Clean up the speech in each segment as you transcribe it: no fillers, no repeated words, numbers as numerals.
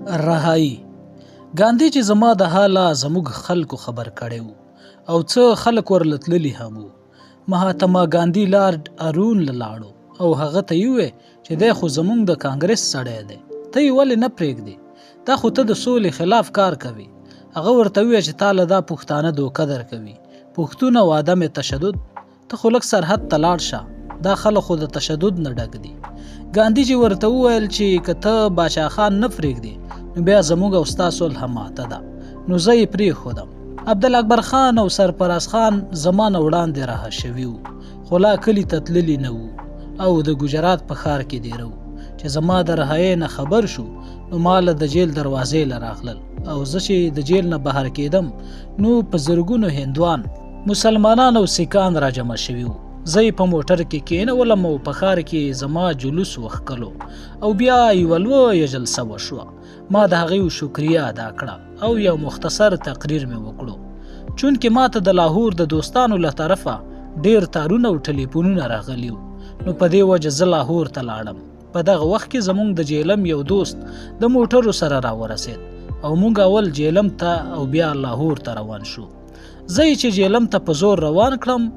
رهایی ګاندي چې زما د حاله زموږ خلکو خبر کړی وو او څه خلک ورله تللي هم وو. مهاتما ګاندي لارډ ارون له لاړو او هغه ته یې وویل چې دی خو زموږ د کانګرس سړی دی، ته یې ولې نه پرېږدې؟ دا خو ته د سولې خلاف کار کوې. هغه ورته وویل چې تا له دا پښتانه دوکه درکوي، پښتون او عدم تشدد، ته خو لږ سرحد ته لاړ شه، دا خلک خو د تشدد نه ډک دي. ګاندي جي ورته وویل چې که ته باچا خان نه پرېږدې نو بیا زموږ او ستا صلح ماته ده، نو زه یې پرېښودم. عبدالاکبر خان او سرفراز خان زما نه وړاندې رها شوي وو، خو لا کلي ته تللي نه وو او د ګجرات په ښار کې دېره وو. چې زما د رهایۍ نه خبر شو نو ما له د جیل دروازې له راغلل او زه چې د جیل نه بهر کېدم نو په زرګونو هندوان، مسلمانان او سیکان راجمع شوي وو. زه یې په موټر کې کېنولم او په ښار کې زما جلوس وښکلو او بیا یوه لویه جلسه وشوه. ما د هغې شکریه ادا کړه او یو مختصر تقریر مې وکړو. چونکې ما ته د لاهور د دوستانو له طرفه ډیر تارونه او ټلیفونونه راغلي وو، نو په دې وجه زه لاهور ته لاړم. په دغه وخت کې زمونږ د جیلم یو دوست د موټرو سره راورسید او مونږ اول جیلم ته او بیا لاهور ته روان شو. زه یې چې جیلم ته په زور روان کړم،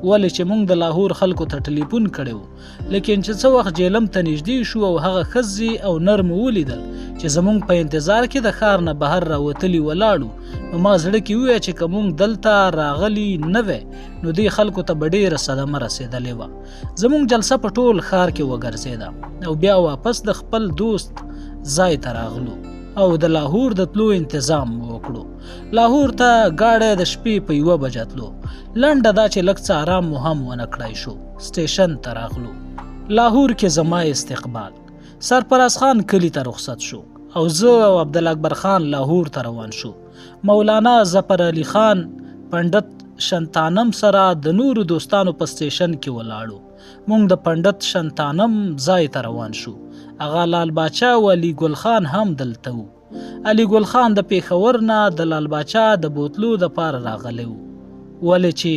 ولې چې مونږ د لاهور خلکو ته ټلیفون کړی و، لیکن چې څه وخت جیلم ته نږدې شو او هغه ښځې او نر مو ولیدل چې زمونږ په انتظار کې د ښار نه بهر راوتلي ولاړو، نو ما زړه کې وویل چې که مونږ دلته راغلي نه وی نو دې خلکو ته به ډېره صدمه رسېدلې وه. زمونږ جلسه په ټول ښار کې وګرځېده او بیا واپس د خپل دوست ځای ته راغلو او د لاهور د تلو انتظام مو وکړو. لاهور ته ګاډی د شپې په 1 بجه تلو. لنډه دا چې لږ څه آرام مو هم ونه کړای شو، سټیشن ته راغلو. لاهور کې زما استقبال سرفراز خان کلی ته رخصت شو او زه او عبدالاکبر خان لاهور ته روان شو. مولانا ظفر علي خان پنډت شنتانم سره د نورو دوستانو په سټیشن کې ولاړو. مونږ د پنډت شنتانم ځای ته روان شو. هغه لال باچا او علي ګل خان هم دلته وو. علي ګل خان د پېښور نه د لال باچا د بوتلو دپاره راغلی و، ولې چې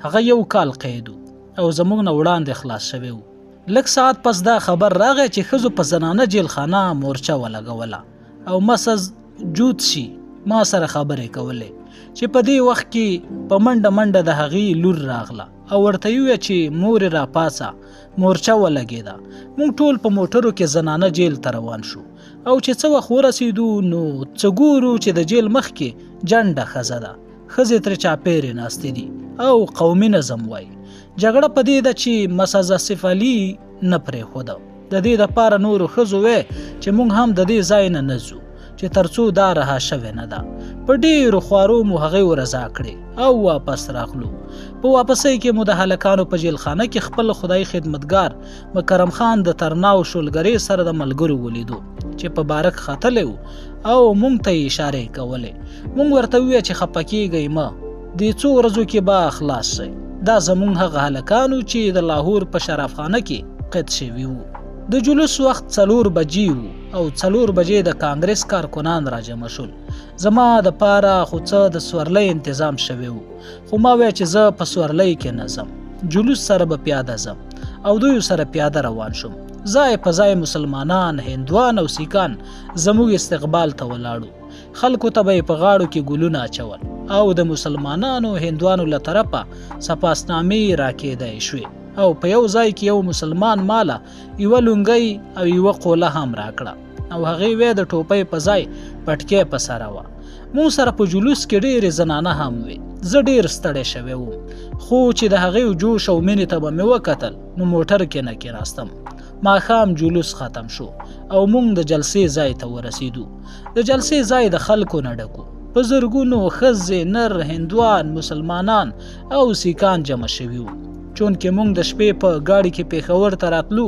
هغه یو کال قید و او زموږ نه وړاندې خلاص شوی و. لږ ساعت پس دا خبر راغی چې ښځو په زنانه جیلخانه مورچه ولګوله او مسز جوتشي ما سره خبرې کولې چې په دې وخت کې په منډه منډه د هغې لور راغله او ورته یې وویل چې مورې راپاڅه، مورچه ولګېده. موږ ټول په موټرو کې زنانه جیل ته روان شو او چې څه وخت ورسېدو نو څه ګورو چې د جیل مخکې جنډه ښځه ده، ښځې ترې چاپېرې ناستې دي او قومي نظم وایي. جګړه په دې ده چې مسز آصف علي نه پرېښوده. د دې دپاره نورو ښځو وی چې موږ هم د دې ځای نه نه ځو چې ترڅو دا رها شوې نه ده. په ډېرو خوارو مو هغې ورضا کړې او واپس راغلو. په واپسۍ کې مو د هلکانو په جیلخانه کې خپل خدای خدمتګار مکرم خان د ترناو شولګرې سره د ملګرو ولیدو چې په بارک ختلی و او مونږ ته یې اشارې کولې. مونږ ورته وویل چې خفه کېږئ مه، دې څو ورځو کې به خلاص شئ. دا زمونږ هغه هلکانو چې د لاهور په شرافخانه کې قید شوي وو. د جلوس وخت 4 بجې وو او 4 بجې د کانګرس کارکنان راجمع شول. زما د پاره خو څه د سورلۍ انتظام شوی و، خو ما ویل چې زه په سورلۍ کې نه ځم، جلوس سره به پیاده ځم او دوی سره پیاده روان شوم. ځای په ځای مسلمانان، هندوان او سیکان زموږ استقبال ته ولاړو. خلکو ته به یې په غاړو کې ګلونه اچول او د مسلمانانو هندوانو له طرفه سپاسنامې راکېدای شوې. او په یو ځای کې یو مسلمان ماله یوه لونګۍ او یوه قوله هم راکړه او هغې وی د ټوپۍ په ځای پټکی په سره وه. مونږ سره په جلوس کې ډېرې زنانه هم وې. زه ډېر ستړی شوی وم، خو چې د هغې جوش او مینې ته به مې وکتل نو موټر کې نه کېناستم. ماښام جلوس ختم شو او مونږ د جلسې ځای ته ورسېدو. د جلسې ځای د خلکو نه ډک و. په زرګونو ښځې، نر، هندوان، مسلمانان او سیکان جمع شوي وو. چونکې مونږ د شپې په ګاډي کې پېښور ته راتلو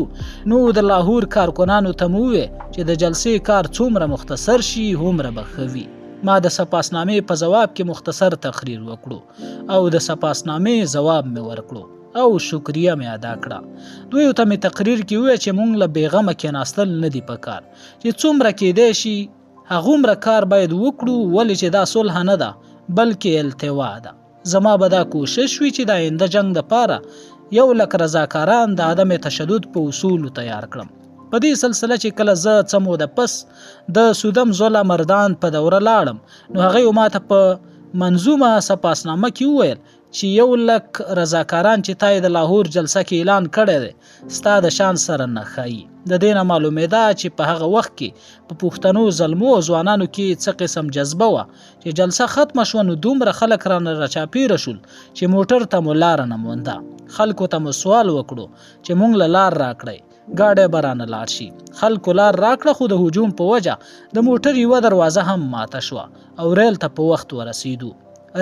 نو د لاهور کارکنانو ته مو وویل چې د جلسې کار څومره مختصر شي هومره به ښه وي. ما د سپاسنامې په ځواب کې مختصر تقریر وکړو او د سپاسنامې ځواب مې ورکړو او شکریه مې ادا کړه. دوی ته مې تقریر کې وویل چې مونږ له بېغمه کېناستل نه دي پکار، چې څومره کېدای شي هغومره کار باید وکړو، ولې چې دا صلح نه ده بلکې التوا ده. زما به دا کوشش وي چې د آینده جنګ دپاره 1 لک رضاکاران د عدم تشدد په اصولو تیار کړم. په دې سلسله چې کله زه څه موده پس د سودم زولا مردان په دوره لاړم، نو هغه ماته په منظومه سپاسنامه کې وویل چې یو لک رضاکاران چې تا یې د لاهور جلسه کې اعلان کړی دی، ستا د شان سره نه ښایي. د دې نه معلومېده چې په هغه وخت کې په پښتنو زلمو او ځوانانو کې څه قسم جذبه وه. چې جلسه ختمه شوه نو دومره خلک رانه راچاپېره شول چې موټر ته مو لاره نه مونده. خلکو ته مو سوال وکړو چې مونږ له لار راکړئ، ګاډی به رانه لاړ شي. خلکو لار راکړه، خو د هجوم په وجه د موټر یوه دروازه هم ماته شوه او ریل ته په وخت ورسېدو.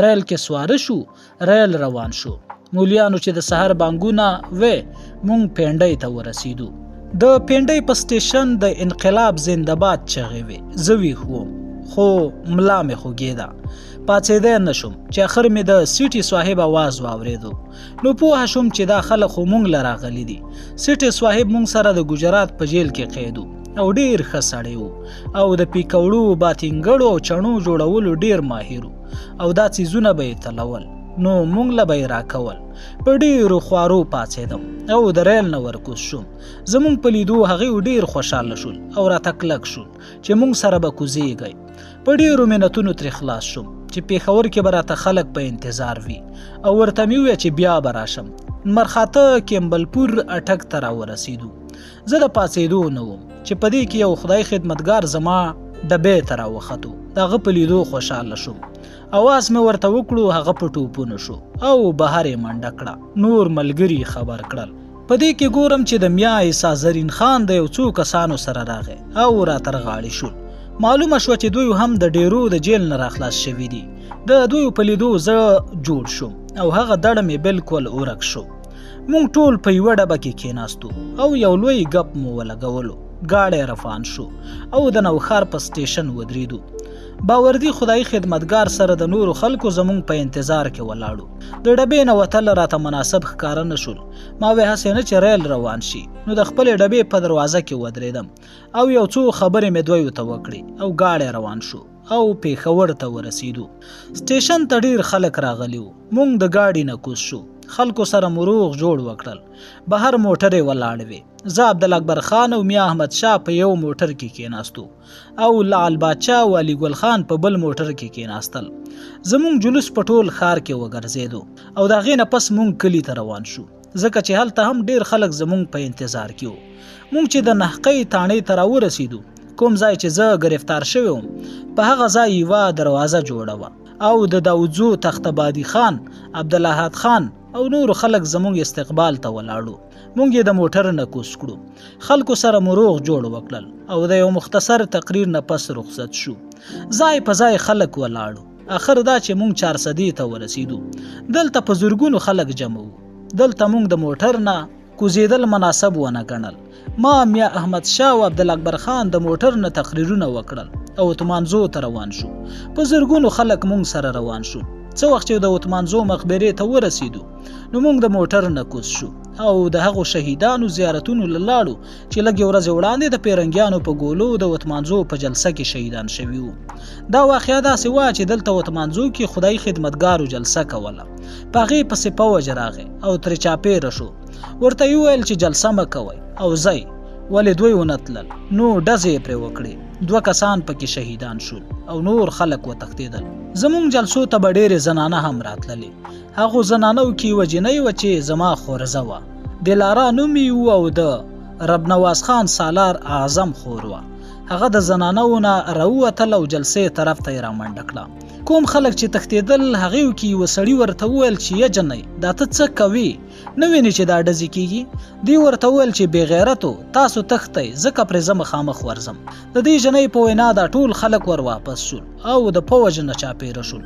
ریل کې سواره شو، ریل روان شو. مولیانو چې د سحر بانګونه وې، مونږ پینډۍ ته ورسېدو. د پینډۍ په سټیشن د انقلاب زنده‌باد چغې وې. زه ویښ وم خو ملا مې خوږېده، پاڅېدی نه شوم. چې اخر مې د سیټي صاحب اواز واورېدو نو پوه شوم چې دا خلک خو مونږ له راغلي دي. سیټي صاحب مونږ سره د ګجرات په جیل کې قید و او ډیر ښه سړی و او د پیکوړو، باتینګړو او چڼو جوړولو ډیر ماهر و او دا څیزونه به یې تلول، نو مونږ له به یې راکول. په ډیرو خوارو پاڅېدم او د ریل نه ورکوز شوم. زمونږ په لیدو هغوی ډیر خوشحاله شول او راته کلک شول چې مونږ سره به کوزیږئ. په ډیرو منتونو ترې خلاص شوم چې پېښور کې به راته خلک په انتظار وي او ورته مې وویل چې بیا به راشم. لمرخاته کیمبلپور اټک ته راورسېدو. زه د پاڅېدو نه وم چې په دې کې یو خدای خدمتګار زما ډبې ته راوختو. د هغه په لیدو خوشحاله شوم. اواز مې ورته وکړو، هغه په ټوپونو شو او بهر یې منډه کړه. نور ملګري خبر کړل. په دې کې ګورم چې د میا عیسی زرین خان د یو څو کسانو سره راغی او راتر غاړې شول. معلومه شوه چې دوی هم د ډیرو د جیل نه راخلاص شوي دي. د دوی په لیدو زه جوړ شوم او هغه دړه مې بالکل ورک شو. مونږ ټول په یوه ډبه کې کېناستو او یو لوی ګپ مو ولګولو. ګاډی روان شو او د نوښار په سټیشن ودرېدو. باوردي خدایي خدمتګار سره د نورو خلکو زمونږ په انتظار کې ولاړو. د ډبې نه وتل راته مناسب ښکاره نه شول. ما وې هسې نه چې ریل روان شي، نو د خپلې ډبې په دروازه کې ودرېدم او یو څو خبرې مې دویو ته وکړې او ګاډی روان شو او پېښور ته ورسېدو. سټیشن ته ډیر خلک راغلي وو. مونږ د ګاډي نه کوز شو، خلکو سره مو روغ جوړ وکړل. بهر موټرې ولاړې وې. زه عبدالاکبر خان او میا احمد شاه په یو موټر کې کېناستو او لعل باچا او علي ګل خان په بل موټر کې کېناستل. زمونږ جلوس په ټول ښار کې وګرځېدو او د هغې نه پس مونږ کلي ته روان شو، ځکه چې هلته هم ډیر خلک زمونږ په انتظار کې وو. مونږ چې د نحقۍ تاڼې ته راورسېدو، کوم ځای چې زه ګرفتار شوی وم، په هغه ځای یوه دروازه جوړه وه او د داودزو تخت بادي خان، عبدالاحد خان او نورو خلک زمونږ استقبال ته ولاړو. مونږ یې د موټر نه کوز کړو. خلکو سره مو روغ جوړ وکړل او د یو مختصر تقریر نه پس رخصت شو. ځای په ځای خلک ولاړو. اخر دا چې مونږ چارسدې ته ورسېدو، دلته په زرګونو خلک جمع وو. دلته مونږ د موټر نه کوزېدل مناسب ونه ګڼل. ما میا احمد شاه او عبدالاکبر خان د موټر نه تقریرونه وکړل او اتمانزو ته روان شو. په زرګونو خلک مونږ سره روان شو. څه وخت چې د اتمانزو مقبرې ته ورسېدو نو مونږ د موټر نه کوز شو او د هغو شهیدانو زیارتونو له لاړو چې لږې ورځې وړاندې د پیرنګیانو په ګولو د اتمانزو په جلسه کې شهیدان شوي وو. دا واقعه داسې وه چې دلته اتمانزو کې خدایي خدمتګارو جلسه کوله. په هغې پسې پوج راغی او ترې چاپېره شو. ورته یې وویل چې جلسه مه کوئ او ځئ. ولې دوی ونه تلل نو ډزې یې پرې وکړې. دوه کسان پکې شهیدان شول او نور خلک وتښتېدل. زمونږ جلسو ته به ډېرې زنانه هم راتللې. هغو زنانو کې یوه جینۍ وه چې زما خورزه وه، دلارا نوم یې و او د ربنواز خان سالار اعظم خور وه. هغه د زنانو نه راووتل او جلسې طرف ته یې رامنډه کړه. کوم خلک چې تښتېدل هغې کې یوه سړي ورته وویل چې یه جنۍ، دا ته څه کوې؟ نه وینې چې دا ډزې کیږي؟ دی ورته وویل چې بې غیرتو، تاسو تښتئ، ځکه پرې زه مخامخ ورځم. د دې جنۍ په وینا دا ټول خلک ور واپس شول او د پوج نه چاپېره شول.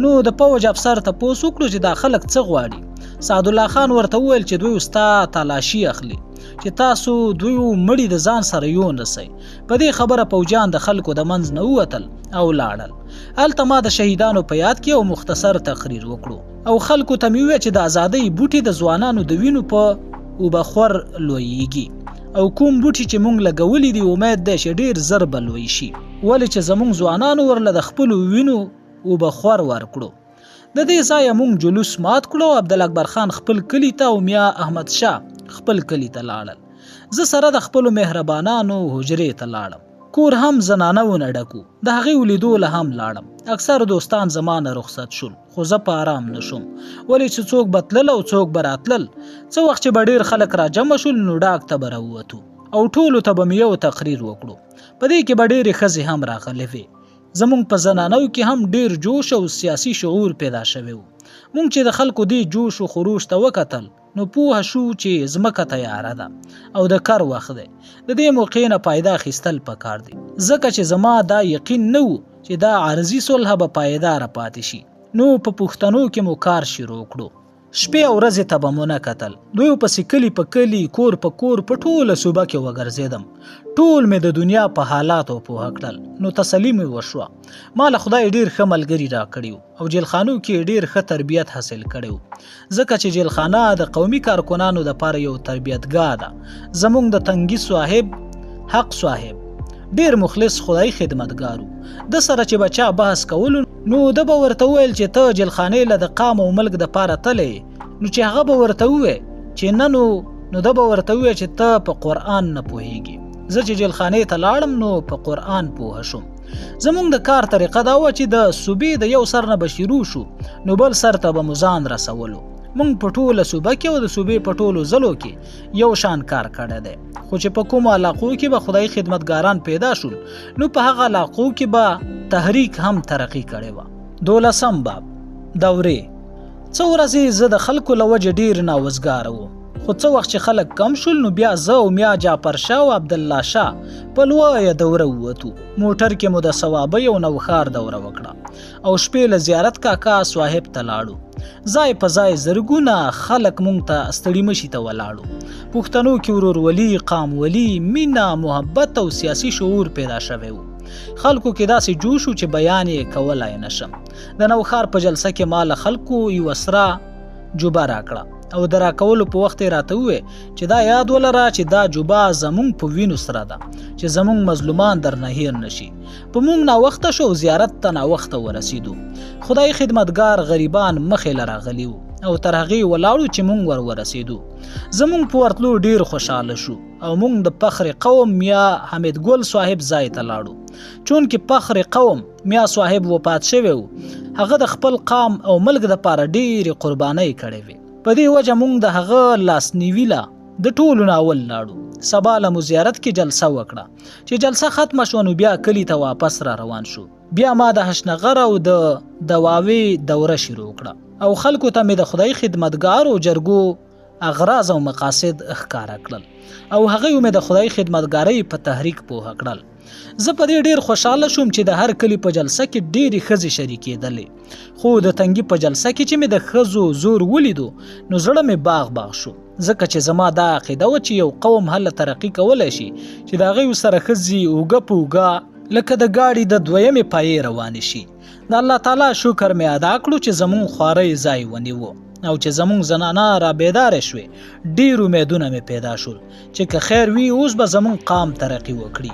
نو د پوج افسر تپوس وکړو چې دا خلک څه غواړي. سعدالله خان ورته وویل چې دوی ستا تالاشي اخلي چې تاسو دوی مړي د ځان سره یو نسئ. په دې خبره پوجان د خلکو د منځ نه ووتل او لاړل. هلته ما د شهیدانو په یاد کې یو مختصر تقریر وکړو او خلکو ته مې وویل چې د ازادۍ بوټي د ځوانانو د وینو په اوبخور لویږي او کوم بوټي چې مونږ لګولي دي امید دی چې ډیر زر به لوی شي، ولې چې زمونږ ځوانانو ورله د خپلو وینو اوبخور ورکړو. د دې ځایه مونږ جلوس مات کړو او عبدالاکبر خان خپل کلي ته او میا احمد شاه خپل کلي ته لاړل. زه سره د خپلو مهربانانو حجرې ته لاړم. کور هم زنانه و نه ډک و. د هغې ولیدو له هم لاړم. اکثر دوستان زما نه رخصت شول، خو زه په آرام نه شوم. ولې چې څوک به تلل او څوک به راتلل. څه وخت چې به ډېر خلک راجمع شول نو ډاک ته به راووتو او ټولو ته به مې یو تقریر وکړو. په دې کې به ډېرې ښځې هم راغلې وې. زمونږ په زنانو کې هم ډېر جوش او سیاسي شعور پیدا شوی و. مونږ چې د خلکو دې جوش و خروش ته وکتل نو پوه شو چې ځمکه تیاره ده او د کر وخت دی. د دې موقع نه پایده اخیستل پکار دي، ځکه چې زما دا یقین نه و چې دا عارضي صلح به پایداره پاتې شي. نو په پښتنو کې مو کار شروع کړو. شپې او ورځې ته به مو نه کتل. دوی پسې کلي په کلي، کور په کور په ټوله صوبه کې وګرځېدم. ټول مې د دنیا په حالاتو پوه کړل، نو تسلي مې وشوه. ما له خدای ډېر ښه ملګري راکړي وو او جیلخانو کې یې ډېر ښه تربیت حاصل کړی و، ځکه چې جیلخانه د قومي کارکنانو دپاره یو تربیتګاه ده. زمونږ د تنګي صاحب حق صاحب ډېر مخلص خدایي خدمتګار و. ده سره چې به چا بحث کولو نو ده به ورته وویل چې ته جیلخانې له د قام او ملک دپاره تللی یې، نو چې هغه به ورته ووی چې نه نو نو ده به ورته ووی چې ته په قرآن نه پوهېږي. زه چې جیلخانې ته لاړم نو په قرآن پوه شوم. زمونږ د کار طریقه دا وه چې د صوبې د یو سر نه به شروع شو نو بل سر ته به مو ځان رسولو. مونږ په ټوله صوبه کې او د صوبې په ټولو ضلعو کې یو شان کار کړی دی، خو چې په کومو علاقو کې به خدایي خدمتګاران پیدا شول نو په هغه علاقو کې به تحریک هم ترقي کړې وه. دولسم باب، دورې. څه ورځې زه د خلکو له وجې ډېر ناوزګاره وم، خو څه وخت چې خلک کم شول نو بیا زه او میا جعفر شاه او عبدالله شاه په لویه دوره ووتو. موټر کې مو د صوابۍ او نوښار دوره وکړه او شپې له زیارت کاکا صاحب ته لاړو. ځای په ځای زرګونه خلک مونږ ته ستړي مشي ته ولاړو. پښتنو کې ورورولي، قامولي، مینه، محبت او سیاسي شعور پیدا شوی و. خلکو کې داسې جوش و چې بیان یې کولای نه شم. د نوښار په جلسه کې ما له خلکو یوه سره جوبه راکړه او د راکولو په وخت یې راته وویل چې دا یاد ولره چې دا جوبه زمونږ په وینو سره ده چې زمونږ مظلومان درنه هیر نه شي. په مونږ ناوخته شو او زیارت ته ناوخته ورسیدو. خدای خدمتګار غریبان مخې له راغلي وو او تر هغې ولاړو چې مونږ ور ورسیدو. زمونږ په ورتلو ډیر خوشحاله شو او مونږ د فخر قوم میا حمید ګل صاحب ځای ته لاړو. چونکې فخر قوم میا صاحب وفات شوی و، هغه د خپل قام او ملک دپاره ډېرې قربانۍ کړې وې. په دې وجه مونږ د هغه لاسنیوي له د ټولو نه اول لاړو. سبا له مو زیارت کې جلسه وکړه. چې جلسه ختمه شوه نو بیا کلي ته واپس را روان شو. بیا ما د هشنغر او د دواوې دوره شروع کړه او خلکو ته مې د خدای خدمتګارو جرګو اغراض او مقاصد ښکاره کړل او هغوی مې د خدای خدمتګارۍ په تحریک پوه کړل. زه په دې ډېر خوشحاله شوم چې د هر کلي په جلسه کې ډېرې ښځې شریکېدلې، خو د تنګي په جلسه کې چې مې د ښځو زور ولیدو نو زړه مې باغ باغ شو، ځکه چې زما دا عقیده وه چې یو قوم هله ترقي کولی شي چې د هغوی سره ښځې اوږه په اوږه لکه د ګاډي د دویمې پایې روانې شي. د الله تعالی شکر مې ادا کړو چې زمونږ خوارۍ ځای ونیو او چې زمونږ زنانه را بیدارې شوې، ډېر امیدونه مې پیدا شول چې که خیر وي اوس به زمونږ قام ترقي وکړي.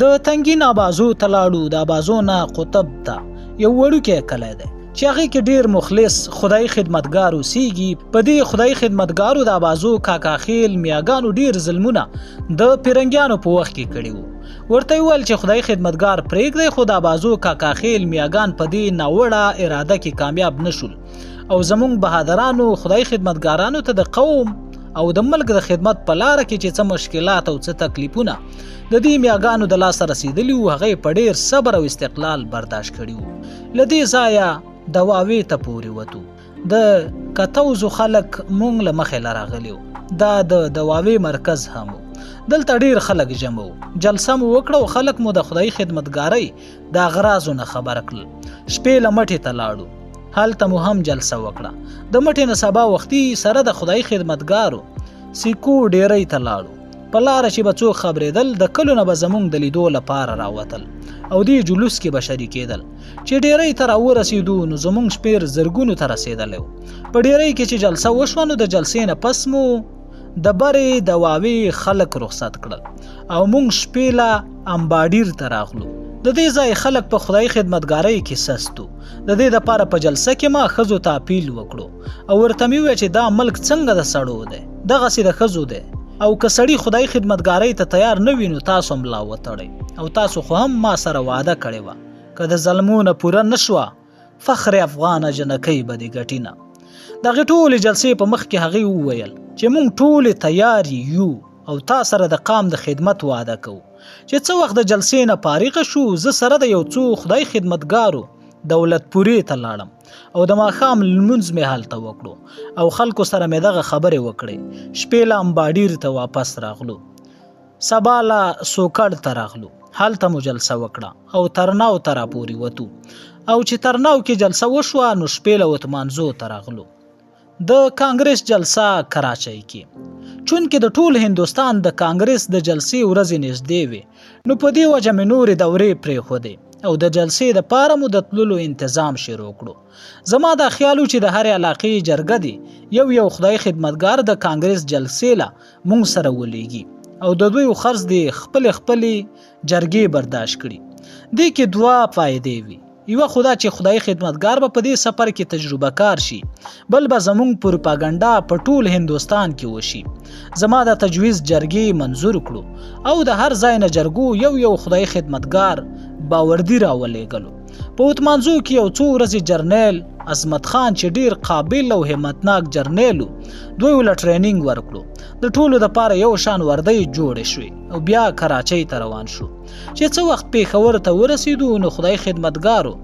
د تنګي نه ابازو ته لاړو، د ابازو نه قطب ته یو وړوکی کلی دی چې هغې کې ډېر مخلص خدایي خدمتګار اوسیږي. په دې خدایي خدمتګارو د ابازو کاکاخیل میاګانو ډېر ظلمونه د پیرنګیانو په وخت کې کړي وو. ورته یې وویل چې خدایي خدمتګار پرېږدئ، خو د ابازو کاکاخیل میاګان په دې ناوړه اراده کې کامیاب نه شول او زمونږ بهادرانو خدایي خدمتګارانو ته د قوم او د ملک د خدمت په لاره کې چې څه مشکلات او څه تکلیفونه د دې میاګانو د لاسه رسېدلي وو، هغه یې په ډېر صبر او استقلال برداشت کړي وو. له دې ځایه دواوې ته پورې وتو. د کتوزو خلک مونږ له مخې له راغلي وو. دا د دواوې مرکز هم و. دلته ډېر خلک جمع وو. جلسه مو وکړه او خلک مو د خدایي خدمتګارۍ د اغراضو نه خبر کړل. شپې له مټې ته لاړو، هلته مو هم جلسه وکړه. د مټې نه سبا وختي سره د خدایي خدمتګارو سیکو ډېرۍ ته لاړو. په لاره چې به څوک خبرېدل د کلو نه به زمونږ د لیدو لپاره راوتل او دې جلوس کې به شریکېدل. چې ډېرۍ ته راورسېدو نو زمونږ شمېر زرګونو ته رسېدلی و. په ډېرۍ کې چې جلسه وشوه نو د جلسې نه پس مو د برې دواوې خلک رخصت کړل او مونږ شپې له امباډیر ته راغلو. د دې ځای خلک په خدایي خدمتګارۍ کې سست وو. د دې دپاره په جلسه کې ما ښځو ته اپیل وکړو او ورته مې وویل چې دا ملک څنګه د سړو دی، دغسې د ښځو دی. او که سړی خدای خدمتګارۍ ته تیار نه وي نو تاسو ملا وتړئ، او تاسو خو هم ما سره وعده کړې وه که د زلمو نه پوره نه شوه فخر افغانه جنکۍ به دې ګټینه. دغې ټولې جلسې په مخ کې هغې وویل چې مونږ ټولې تیار یو او تا سره د قام د خدمت وعده کوو. چې څه وخت د جلسې نه فارغه شو، زه سره د یو څو خدای خدمتګارو دولتپورې ته لاړم او د ماښام لمونځ مې هلته وکړو او خلکو سره مې دغه خبرې وکړې. شپې له امباډیر ته واپس راغلو، سبا له سوکړ ته راغلو، هلته مو جلسه وکړه او ترناو ته راپورې وتو، او چې ترناو کې جلسه وشوه نو شپې له اتمانزو ته راغلو. د کانګرس جلسه کراچۍ کې، چونکې د ټول هندوستان د کانګرس د جلسې ورځې نږدې وې نو په دې وجه مې نورې دورې پرېښودې او د جلسې د پاره مو د تللو انتظام شروع کړو. زما دا خیال و چې د هرې علاقې جرګه دې یو یو خدای خدمتګار د کانګرس جلسې له مونږ سره ولیږي او د دوی خرڅ دې خپلې خپلې جرګې برداشت کړي. دې کې دوه فایدې وي، یوه خو دا چې خدای خدمتګار به په دې سفر کې تجربه کار شي، بل به زمونږ پروپاګنډا په ټول هندوستان کې وشي. زما دا تجویز جرګې منظور کړو او د هر ځای نه جرګو یو یو خدای خدمتګار باوردي راولېږلو. په اتمانزو کې یو څو ورځې جرنیل عظمت خان چې ډیر قابل او همتناک جرنیل و، دوی له ټریننګ ورکړو. د ټولو دپاره یو شان وردۍ جوړې شوې او بیا کراچۍ ته روان شو. چې څه وخت پېښور ته ورسېدو نو خدای خدمتګارو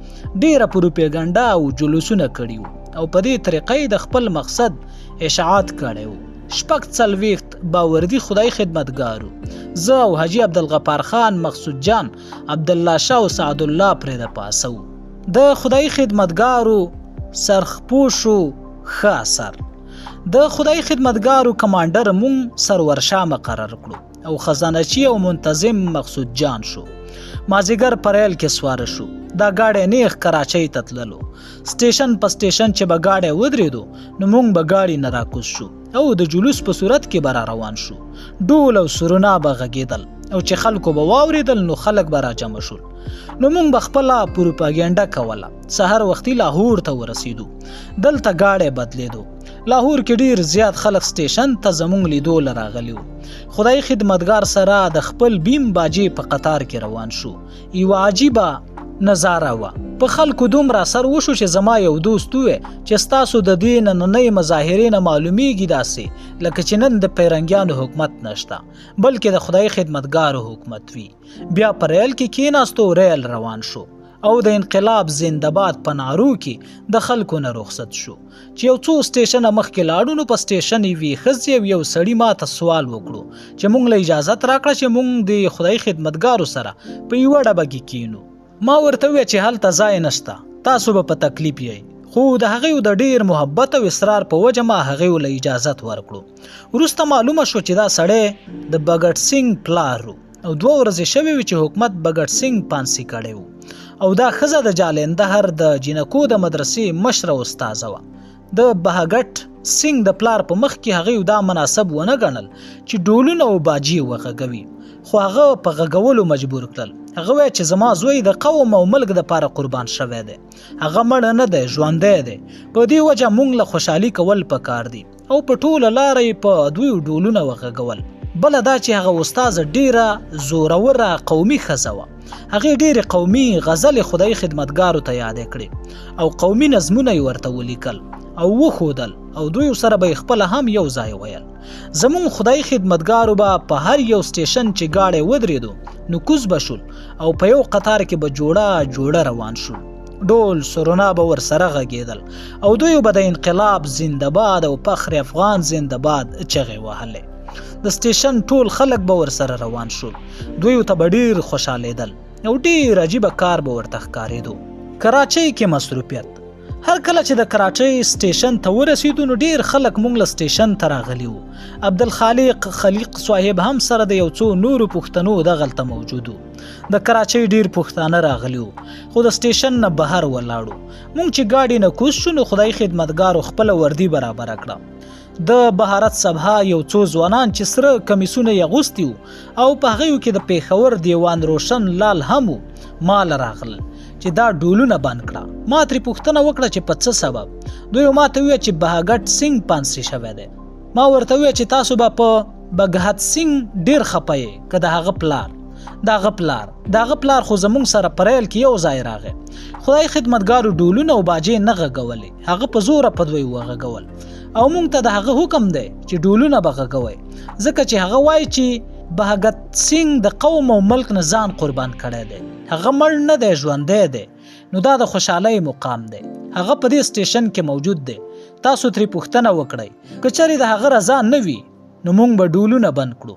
ډېره پروپیګنډا او جلوسونه کړي وو او په دې طریقه یې د خپل مقصد اشاعت کړی و. 46 باوردي خدای خدمتګارو، زه او حاجي عبدالغفار خان، مقصود جان، عبدالله شاه او سعدالله پرې د پاسه وو. د خدای خدمتګارو سرخپوشو ښه اثر. د خدای خدمتګارو کمانډر مونږ سرور شاه مقرر کړو او خزانهچي او منتظم مقصود جان شو. مازیګر په ریل کې سواره شو. دا ګاډی نیغ کراچۍ ته تللو. سټیشن په سټیشن چې به ګاډی ودرېدو نو مونږ به ګاډي نه راکوز شو او د جلوس په صورت کې به را روان شو. ډول او سرونا به غږېدل او چې خلکو به واورېدل نو خلک به راجمع شول. نو مونږ به خپله پروپاګنډه کوله. سهار وختي لاهور ته ورسېدو. دلته ګاډی بدلېدو. لاهور کې ډیر زیات خلک سټیشن ته زمونږ لیدو له راغلي وو. خدای خدمتګار سره د خپل بیم باجې په قطار کې روان شو. یوه عجیبه نظاره وه. په خلکو دومره اثر وشو چې زما یو دوست ووی چې ستاسو د دې نننۍ مظاهرې نه معلومیږي داسې لکه چې نن د پیرنګیانو حکومت نشته بلکې د خدای خدمتګارو حکومت وي. بیا په ریل کې کیناستو، ریل روان شو او د انقلاب زنده‌باد په نارو کې د خلکو نه رخصت شو. چې یو څو سټیشنه مخکې لاړو نو په سټیشن یوې ښځې او یو سړي ما ته سوال وکړو چې مونږ له اجازت راکړه چې مونږ د خدای خدمتګارو سره په یوه ډبه کې کینو. ما ورته وویل چې هلته ځای نشته، تاسو به په تکلیف یئ. خو د هغې د ډیر محبت او اصرار په وجه ما هغې له اجازت ورکړو. وروسته معلومه شو چې دا سړی د بګټ سینګ پلار و او 2 ورځې شوې وې چې حکومت بګټ سینګ پانسي کړی و او دا ښځه د جالندهر د جینکو د مدرسې مشره استاذه وه. د بهګټ سینګ د پلار په مخ کې هغې دا مناسب ونه ګڼل چې ډولونه او باجې وغږوي، خو هغه په غږولو مجبور کړل. هغه وایي چې زما زوی د قوم او ملک دپاره قربان شوی دی، هغه مړ نه دی، ژوندی دی. په دې وجه مونږ له خوشحالي کول پکار دي. او په ټوله لاره یې په دوی ډولونه وغږول. بله دا چې هغه استاذه ډېره زوروره قومي ښځه وه. هغې ډېرې قومي غزلې خدای خدمتګارو ته یادې کړې او قومي نظمونه یې ورته ولیکل او وښودل او دوی سره به یې خپله هم یو ځای ویل. زمونږ خدای خدمتګارو به په هر یو سټیشن چې ګاډی ودرېدو نو کوز به شول او په یو قطار کې به جوړه جوړه روان شول. ډول سرونا به ورسره غږېدل او دوی به د انقلاب زنده‌باد او فخر افغان زنده‌باد چغې وهلې. د سټیشن ټول خلک به ورسره روان شول. دوی ته به ډېر خوشحالېدل او ډېر عجیبه کار به ورته ښکارېدو. کراچۍ کې مصروفیت. هر کله چې د کراچۍ سټیشن ته ورسېدو نو ډېر خلک مونږ له سټیشن ته راغلي وو. عبدالخالق خلیق صاحب هم سره د یو څو نورو پښتنو دغلته موجود وو. د کراچۍ ډېر پښتانه راغلي وو خو د سټیشن نه بهر ولاړو. مونږ چې ګاډي نه کوز شو نو خدای خدمتګارو خپله وردي برابره کړه. د بهارت سبها یو څو ځوانان چې سره کمیسونه یې اغوستي وو او په هغیو کې د پېښور دیوان روشن لال هم و، ما له راغلل چې دا ډولونه بند کړه. ما ترې پوښتنه وکړه چې په څه سبب؟ دوی ما ته وویل چې بهاګټ سینګ پانسي شوی دی. ما ورته وویل چې تاسو به په بګهت سینګ ډیر خپه یې که د هغه پلار؟ د هغه پلار، د هغه پلار خو زمونږ سره په ریل کې یو ځای راغی. خدای خدمتګارو ډولونه او باجې نه غږولې، هغه په زوره په دوی وغږول او مونږ ته د هغه حکم دی چې ډولونه به غږوئ، ځکه چې هغه وایي چې بهګت سینګ د قوم او ملک نه ځان قربان کړی دی، هغه مړ نه دی، ژوندی دی، نو دا د خوشحالۍ مقام دی. هغه په دې سټیشن کې موجود دی، تاسو ترې پوښتنه وکړئ، که چېرې د هغه رضا نه وي نو مونږ به ډولونه بند کړو.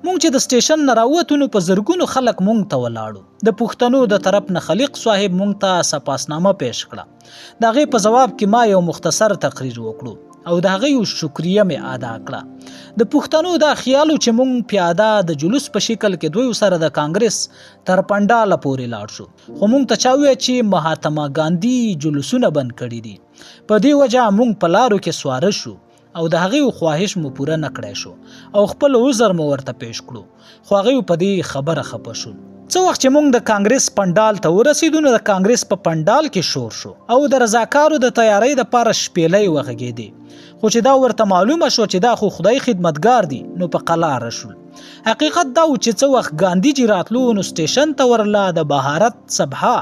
مونږ چې د سټیشن نه راووتو نو په زرګونو خلک مونږ ته ولاړو. د پښتنو د طرف نه خلیق صاحب مونږ ته سپاسنامه پیش کړه. د هغې په ځواب کې ما یو مختصر تقریر وکړو او د هغې یو شکریه مې ادا کړه. د پښتنو دا خیال و چې مونږ پیاده د جلوس په شکل کې دوی سره د کانګرس تر پنډاله پورې لاړ شو، خو مونږ ته چا وویل چې مهاتما ګاندي جلوسونه بند کړي دي. په دې وجه مونږ په لارو کې سواره شو او د هغې خواهش مو پوره نه کړی شو او خپل عذر مو ورته پیش کړو، خو هغې په دې خبره خپه شو. څه وخت چې مونږ د کانګرس پنډال ته ورسېدو نو د کانګرس په پنډال کې شور شو او د رضاکارو د تیارۍ دپاره شپېلۍ وغږېدې، خو چې دا ورته معلومه شوه چې دا خو خدای خدمتګار دي نو په قلاره شول. حقیقت دا و چې څه وخت ګاندي جي راتلو نو سټیشن ته ورله د بهارت سبها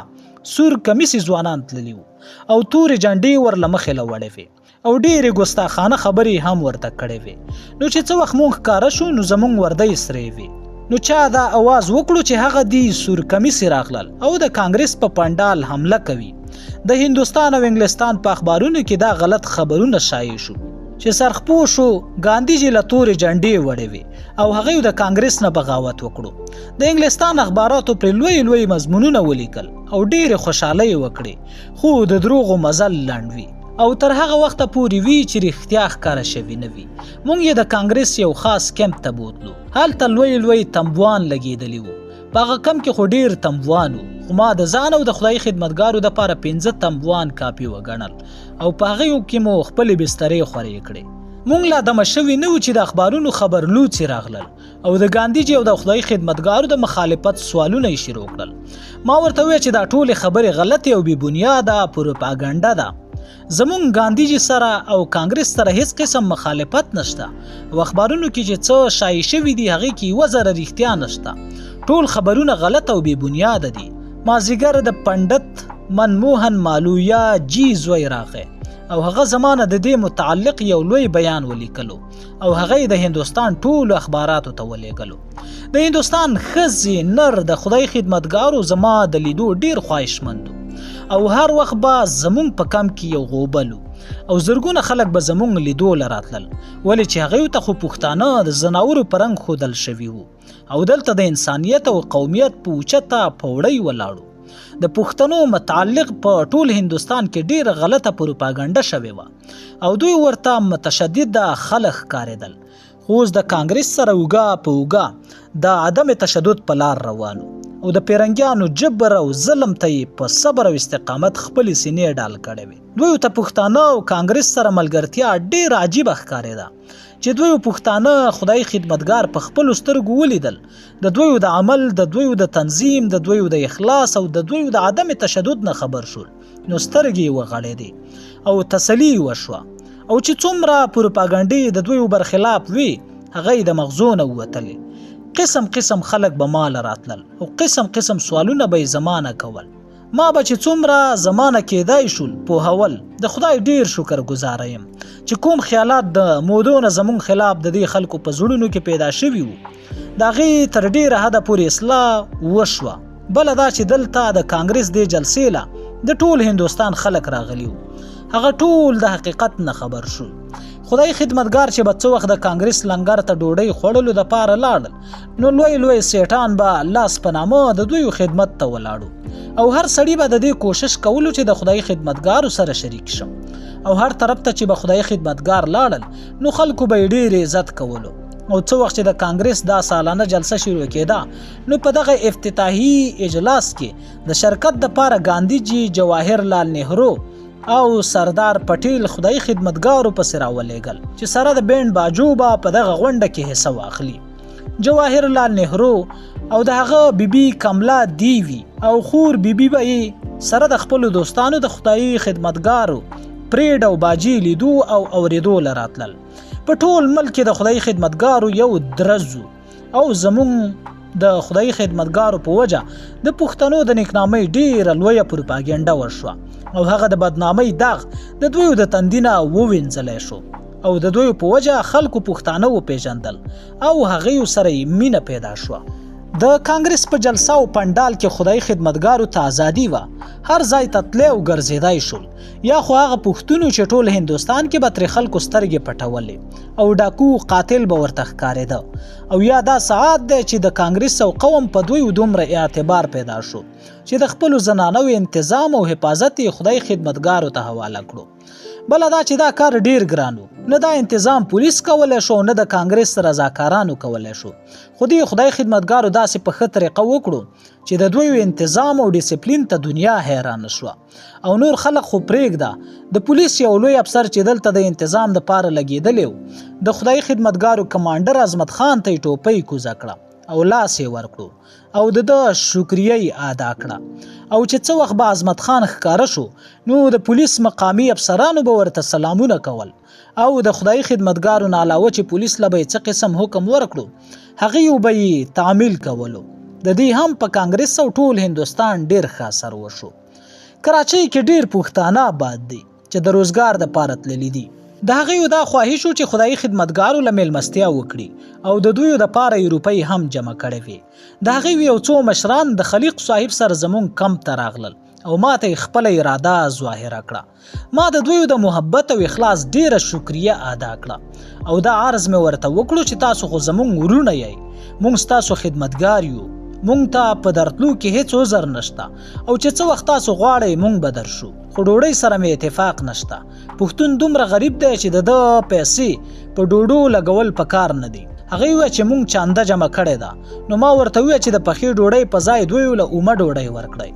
سور کمیسي ځوانان تللي وو او تورې جنډې ورله مخې له وړې وې او ډېرې ګستاخانه خبرې هم ورته کړې وې. نو چې څه وخت مونږ ښکاره شو نو زمونږ وردۍ سرې وې، نو چا دا اواز وکړو چې هغه دي سور کمیسي راغلل او د کانګرس په پنډال حمله کوي. د هندوستان او انګلستان په اخبارونو کې دا غلط خبرونه شایع شو چې سرخپو شو ګاندي جي له تورې جنډې وړې وې او هغوی د کانګرس نه بغاوت وکړو. د انګلستان اخباراتو پرې لوی لوی مضمونونه ولیکل او ډېرې خوشحالۍ وکړې، خو د دروغو مزل لنډ وي او تر هغه وخته پورې وي چې رښتیا ښکاره شوي نه وي. مونږ یې د کانګرس یو خاص کمپ ته بوتلو، هلته لوی لوی تمبوان لګېدلي وو. په هغه کمپ کې خو ډېر تمبوان وو، خو ما د ځان او د خدای خدمتګارو دپاره 5 تمبوان کاپي وګڼل او په هغیو کې مو خپلې بسترې خورې کړې. مونږ لا دمه شوي نه وو چې د اخبارونو خبرلوڅې راغلل او د ګاندي جي او د خدای خدمتګارو د مخالفت سوالونه یې شروع کړل. ما ورته وویل چې دا ټولې خبرې غلطې او بې بنیاده پروپاګنډه ده. زمونږ ګاندي جي سره او کانګرس سره هیڅ قسم مخالفت نشته او اخبارونو کې چې څه شایع شوي دي هغې کې یوه ذره رښتیا نشته، ټول خبرونه غلط او بې بنیاده دي. مازیګر د پنډت منموهن مالویا جي زوی راغی او هغه زمانه د دې متعلق یو لوی بیان ولیکلو او هغه یې د هندوستان ټولو اخباراتو ته ولیږلو. د هندوستان ښځې نر د خدای خدمتګارو زما د لیدو ډیر خواهشمند او هر وخت به زمونږ په کمپ کې یو غوبل او زرګونه خلک به زمونږ لیدو له راتلل، ولې چې هغوی ته خو پښتانه د ځناورو په رنګ ښودل شوي وو او دلته د انسانیت او قومیت په اوچته پوړۍ ولاړو. د پښتنو متعلق په ټول هندوستان کې ډیره غلطه پروپاګنډه شوې وه او دوی ورته متشدده خلک ښکارېدل، خو اوس د کانګرس سره اوږه په اوږه د عدم تشدد په لار روانو او د پیرنګیانو جبر او ظلم ته یې په صبر او استقامت خپلې سینې ډال کړې وې. دوی ته پښتانه او کانګرس سره ملګرتیا ډیره عجیبه ښکارېده چې دوی پښتانه خدای خدمتګار په خپلو سترګو ولیدل، د دوی د عمل، د دوی د تنظیم، د دوی د اخلاص او د دوی د عدم تشدد نه خبر شول، نو سترګې یې وغړېدې او تسلي یې وشوه. او چې څومره پروپاګنډې د دوی برخلاف وي هغه یې د مغزو نه ووتلې. قسم قسم خلک به ماله راتلل او قسم قسم سوالونه به یې زمانه کول. ما به چې څومره زمانه کېدای شول پوهول. د خدای ډیر شکر ګزاره یم چې کوم خیالات د مودو نه زمونږ خلاف د دې خلکو په زړونو کې پیدا شوي وو، د هغې تر ډېره حده پورې اصلاح وشوه. بله دا چې دلته د کانګرس دې جلسې له د ټول هندوستان خلک راغلي وو، هغه ټول د حقیقت نه خبر شول. خدای خدمتګار چې به څه وخت د کانګرس لنګر ته ډوډۍ خوړلو دپاره لاړل نو لوی لوی سیټان به لاس په نامه د دوی خدمت ته ولاړو او هر سړي به د دې کوشش کولو چې د خدای خدمتګارو سره شریک شم او هر طرف ته چې به خدای خدمتګار لاړل نو خلکو به یې ډېر عزت کولو. او څه وخت چې د کانګرس دا سالانه جلسه شروع کېده نو په دغه افتتاحي اجلاس کې د شرکت دپاره ګاندي جي، جواهر لال نهرو او سردار پټیل خدای خدمتګارو پسې راولېږل چې سره د بینډ باجو به په دغه غونډه کې حصه واخلي. جواهر لال نهرو او د هغه بیبي کملا دیوي او خور بیبي به یې سره د خپلو دوستانو د خدایي خدمتګارو پریډ او باجې لیدو او اورېدو له راتلل. په ټول ملک کې د خدایي خدمتګارو یو درز و او زمونږ د خدایي خدمتګارو په وجه د پښتنو د نیکنامۍ ډیره لویه پروپاګنډه وشوه او هغه د بدنامۍ داغ د دوی د تندي نه ووینځلی شو او د دوی په وجه خلکو پښتانه وپیژندل او هغوی سره یې مینه پیدا شوه. د کانګرس په جلسه او پنډال کې خدایي خدمتګارو ته ازادي وه، هر ځای ته تللی او ګرځېدای شول. یا خو هغه پښتون و چې ټول هندوستان کې به ترې خلکو سترګې پټولې او ډاکو قاتل به ورته ښکارېده، او یا دا ساعت دی چې د کانګرس او قوم په دوی دومره اعتبار پیدا شو چې د خپلو زنانو انتظام او حفاظت یې خدای خدمتګارو ته حواله کړو. بله دا چې دا کار ډیر ګران و، نه دا انتظام پولیس کولی شو او نه د کانګرس رضاکارانو کولی شو، خو دې خدای خدمتګارو داسې په ښه طریقه وکړو چې د دوی انتظام او ډیسپلین ته دنیا حیرانه شوه. او نور خلک خو پرېږده، د پولیس یو لوی افسر چې دلته د انتظام دپاره لګېدلی و، د خدای خدمتګارو کمانډر عظمت خان ته یې ټوپۍ کوزه کړه او لاس یې ورکړو او د ده شکریه یې ادا کړه. او چې څه وخت به عظمت خان ښکاره شو نو د پولیس مقامي افسرانو به ورته سلامونه کول او د خدایي خدمتګارو نه علاوه چې پولیس له به یې څه قسم حکم ورکړو هغې به یې تعمیل کولو. د دې هم په کانګرس او ټول هندوستان ډیر ښه اثر وشو. کراچۍ کې ډیر پښتانه آباد دي چې د روزګار د پاره تللي دي. د هغوی دا خواهش و چې خدایي خدمتګارو له میلمستیا وکړي او د دوی د پاره یې روپۍ هم جمع کړې وې. د هغوی یو څو مشران د خلیق صاحب سره زمونږ کمپ ته راغلل او ما ته یې خپله اراده ظاهره کړه. ما د دوی د محبت او اخلاص ډیره شکریه ادا کړه او دا عرض مې ورته وکړو چې تاسو خو زمونږ وروڼه یئ، مونږ ستاسو خدمتګار یو، مونږ ته په درتلو کې هیڅ عذر نشته او چې څه وخت تاسو غواړئ مونږ به درشو، خو ډوډۍ سره مې اتفاق نشته. پښتون دومره غریب دی چې د ده پیسې په ډوډو لګول پکار نه دي. هغه وویل چې مونږ چانده جمع کړې ده، نو ما ورته وویل چې د پخې ډوډۍ په ځای دوی له اومه ډوډۍ ورکړئ،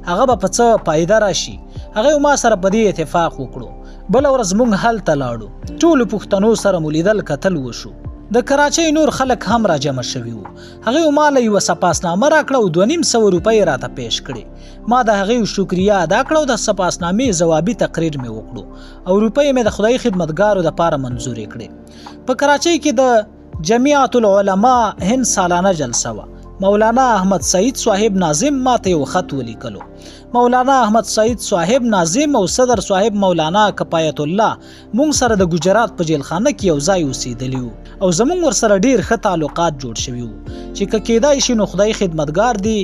هغه به په څه پایده راشي. هغه ما سره په دې اتفاق وکړو. بله ورځ مونږ هلته لاړو، ټولو پښتنو سره مو لیدل کتل وشو. د کراچۍ نور خلک هم را جمع شوي وو. هغوی ما له یوه سپاسنامه راکړه او 250 روپۍ راته پیش کړې. ما د هغوی شکریه ادا کړه او د سپاسنامې ځوابي تقریر مې وکړو او روپۍ مې د خدایي خدمتګارو دپاره منظورې کړې. په کراچۍ کې د جمعیت العلماء هند سالانه جلسه وه. مولانا احمد سعید صاحب ناظم ما ته یو خط ولیکلو. مولانا احمد سعید صاحب ناظم او صدر صاحب مولانا کفایت الله مونږ سره د ګجرات په جیلخانه کې یو ځای اوسېدلي وو او زمونږ ورسره ډیر ښه تعلقات جوړ شوي وو چې که کیدای شي نو خدای خدمتګار دی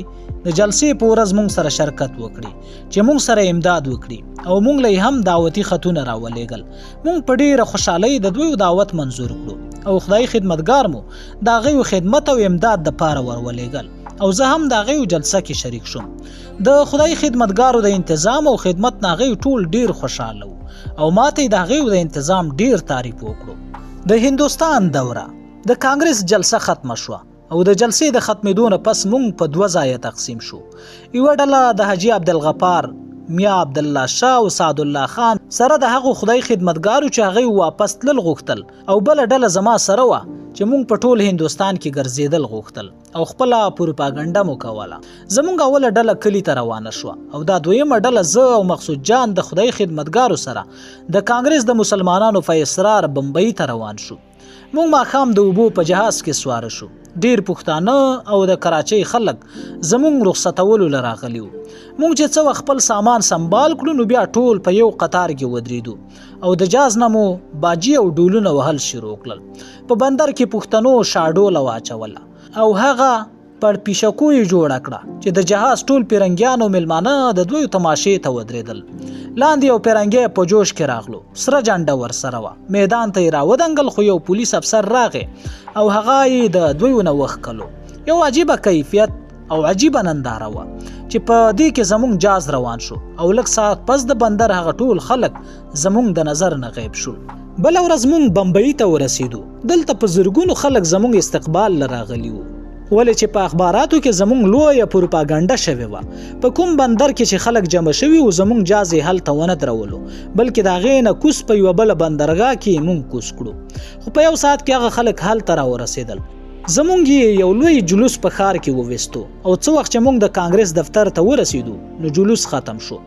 د جلسې په ورځ مونږ سره شرکت وکړي چې مونږ سره امداد وکړي او مونږ له هم دعوتي خطونه راولېږل. مونږ په ډیره خوشحالۍ د دوی دعوت منظور کړو او خدای خدمتګار مو د هغوی خدمت او امداد دپاره ورولېږل او زه هم د هغوی جلسه کې شریک شوم. د خدای خدمتګارو د انتظام او خدمت نه هغوی ټول ډیر خوشحاله وو او ماته یې د هغوی د انتظام ډیر تعریف وکړو. د هندوستان دوره د کانګرس جلسه ختمه شوه او د جلسې د ختمېدو نه پس مونږ په دوه ځایه تقسیم شو. یوه ډله د حاجي عبدالغفار، میا عبدالله شاه او سعدالله خان سره د هغو خدای خدمتګارو چې هغوی واپس تلل غوښتل او بله ډله زما سره وه چې مونږ په ټول هندوستان کې ګرځېدل غوښتل او خپله پروپاګنډه مو کوله. زمونږ اوله ډله کلي ته روانه شوه او دا دویمه ډله زه او مقصود جان د خدای خدمتګارو سره د کانګرس د مسلمانانو په اصرار بمبئی ته روان شو. مونږ ماښام د اوبو په جهاز کې سواره شو. ډیر پښتانه او د کراچۍ خلک زمونږ رخصتولو له راغلي وو. مونږ چې څه وخت خپل سامان سنبال کړو نو بیا ټول په یو قطار کې ودرېدو او د جاز نه مو باجي او ډولونه وهل شروع کړل. په بندر کې پښتنو شاډوله واچوله او هغه پړپیشکو یې جوړه کړه چې د جهاز ټول پیرنګیان او میلمانه د دوی تماشې ته ودرېدل. لاندې یو پیرنګی په جوش کې راغلو، سره جنډه ورسره وه. میدان ته یې راودنګل خو یو پولیس افسر راغی او هغه یې د دوی نه وښکلو. یو عجیبه کیفیت او عجیبه ننداره وه چې په دې کې زمونږ جاز روان شو او لږ ساعت پس د بندر هغه ټول خلک زمونږ د نظر نه غیب شول. بله ورځ مونږ بمبئی ته ورسېدو. دلته په زرګونو خلک زمونږ استقبال له راغلي وو، ولې چې په اخباراتو کې زمونږ لویه پروپاګنډه شوې وه. په کوم بندر کې چې خلک جمع شوي وو زمونږ جاز یې هلته ونه درولو، بلکې د هغې نه کوز په یوه بله بندرګاه کې یې مونږ کوز کړو. خو په یو ساعت کې هغه خلک هلته راورسېدل. زمونږ یې یو لوی جلوس په ښار کې وویستو او څه وخت چې مونږ د کانګرس دفتر ته ورسیدو نو جلوس ختم شو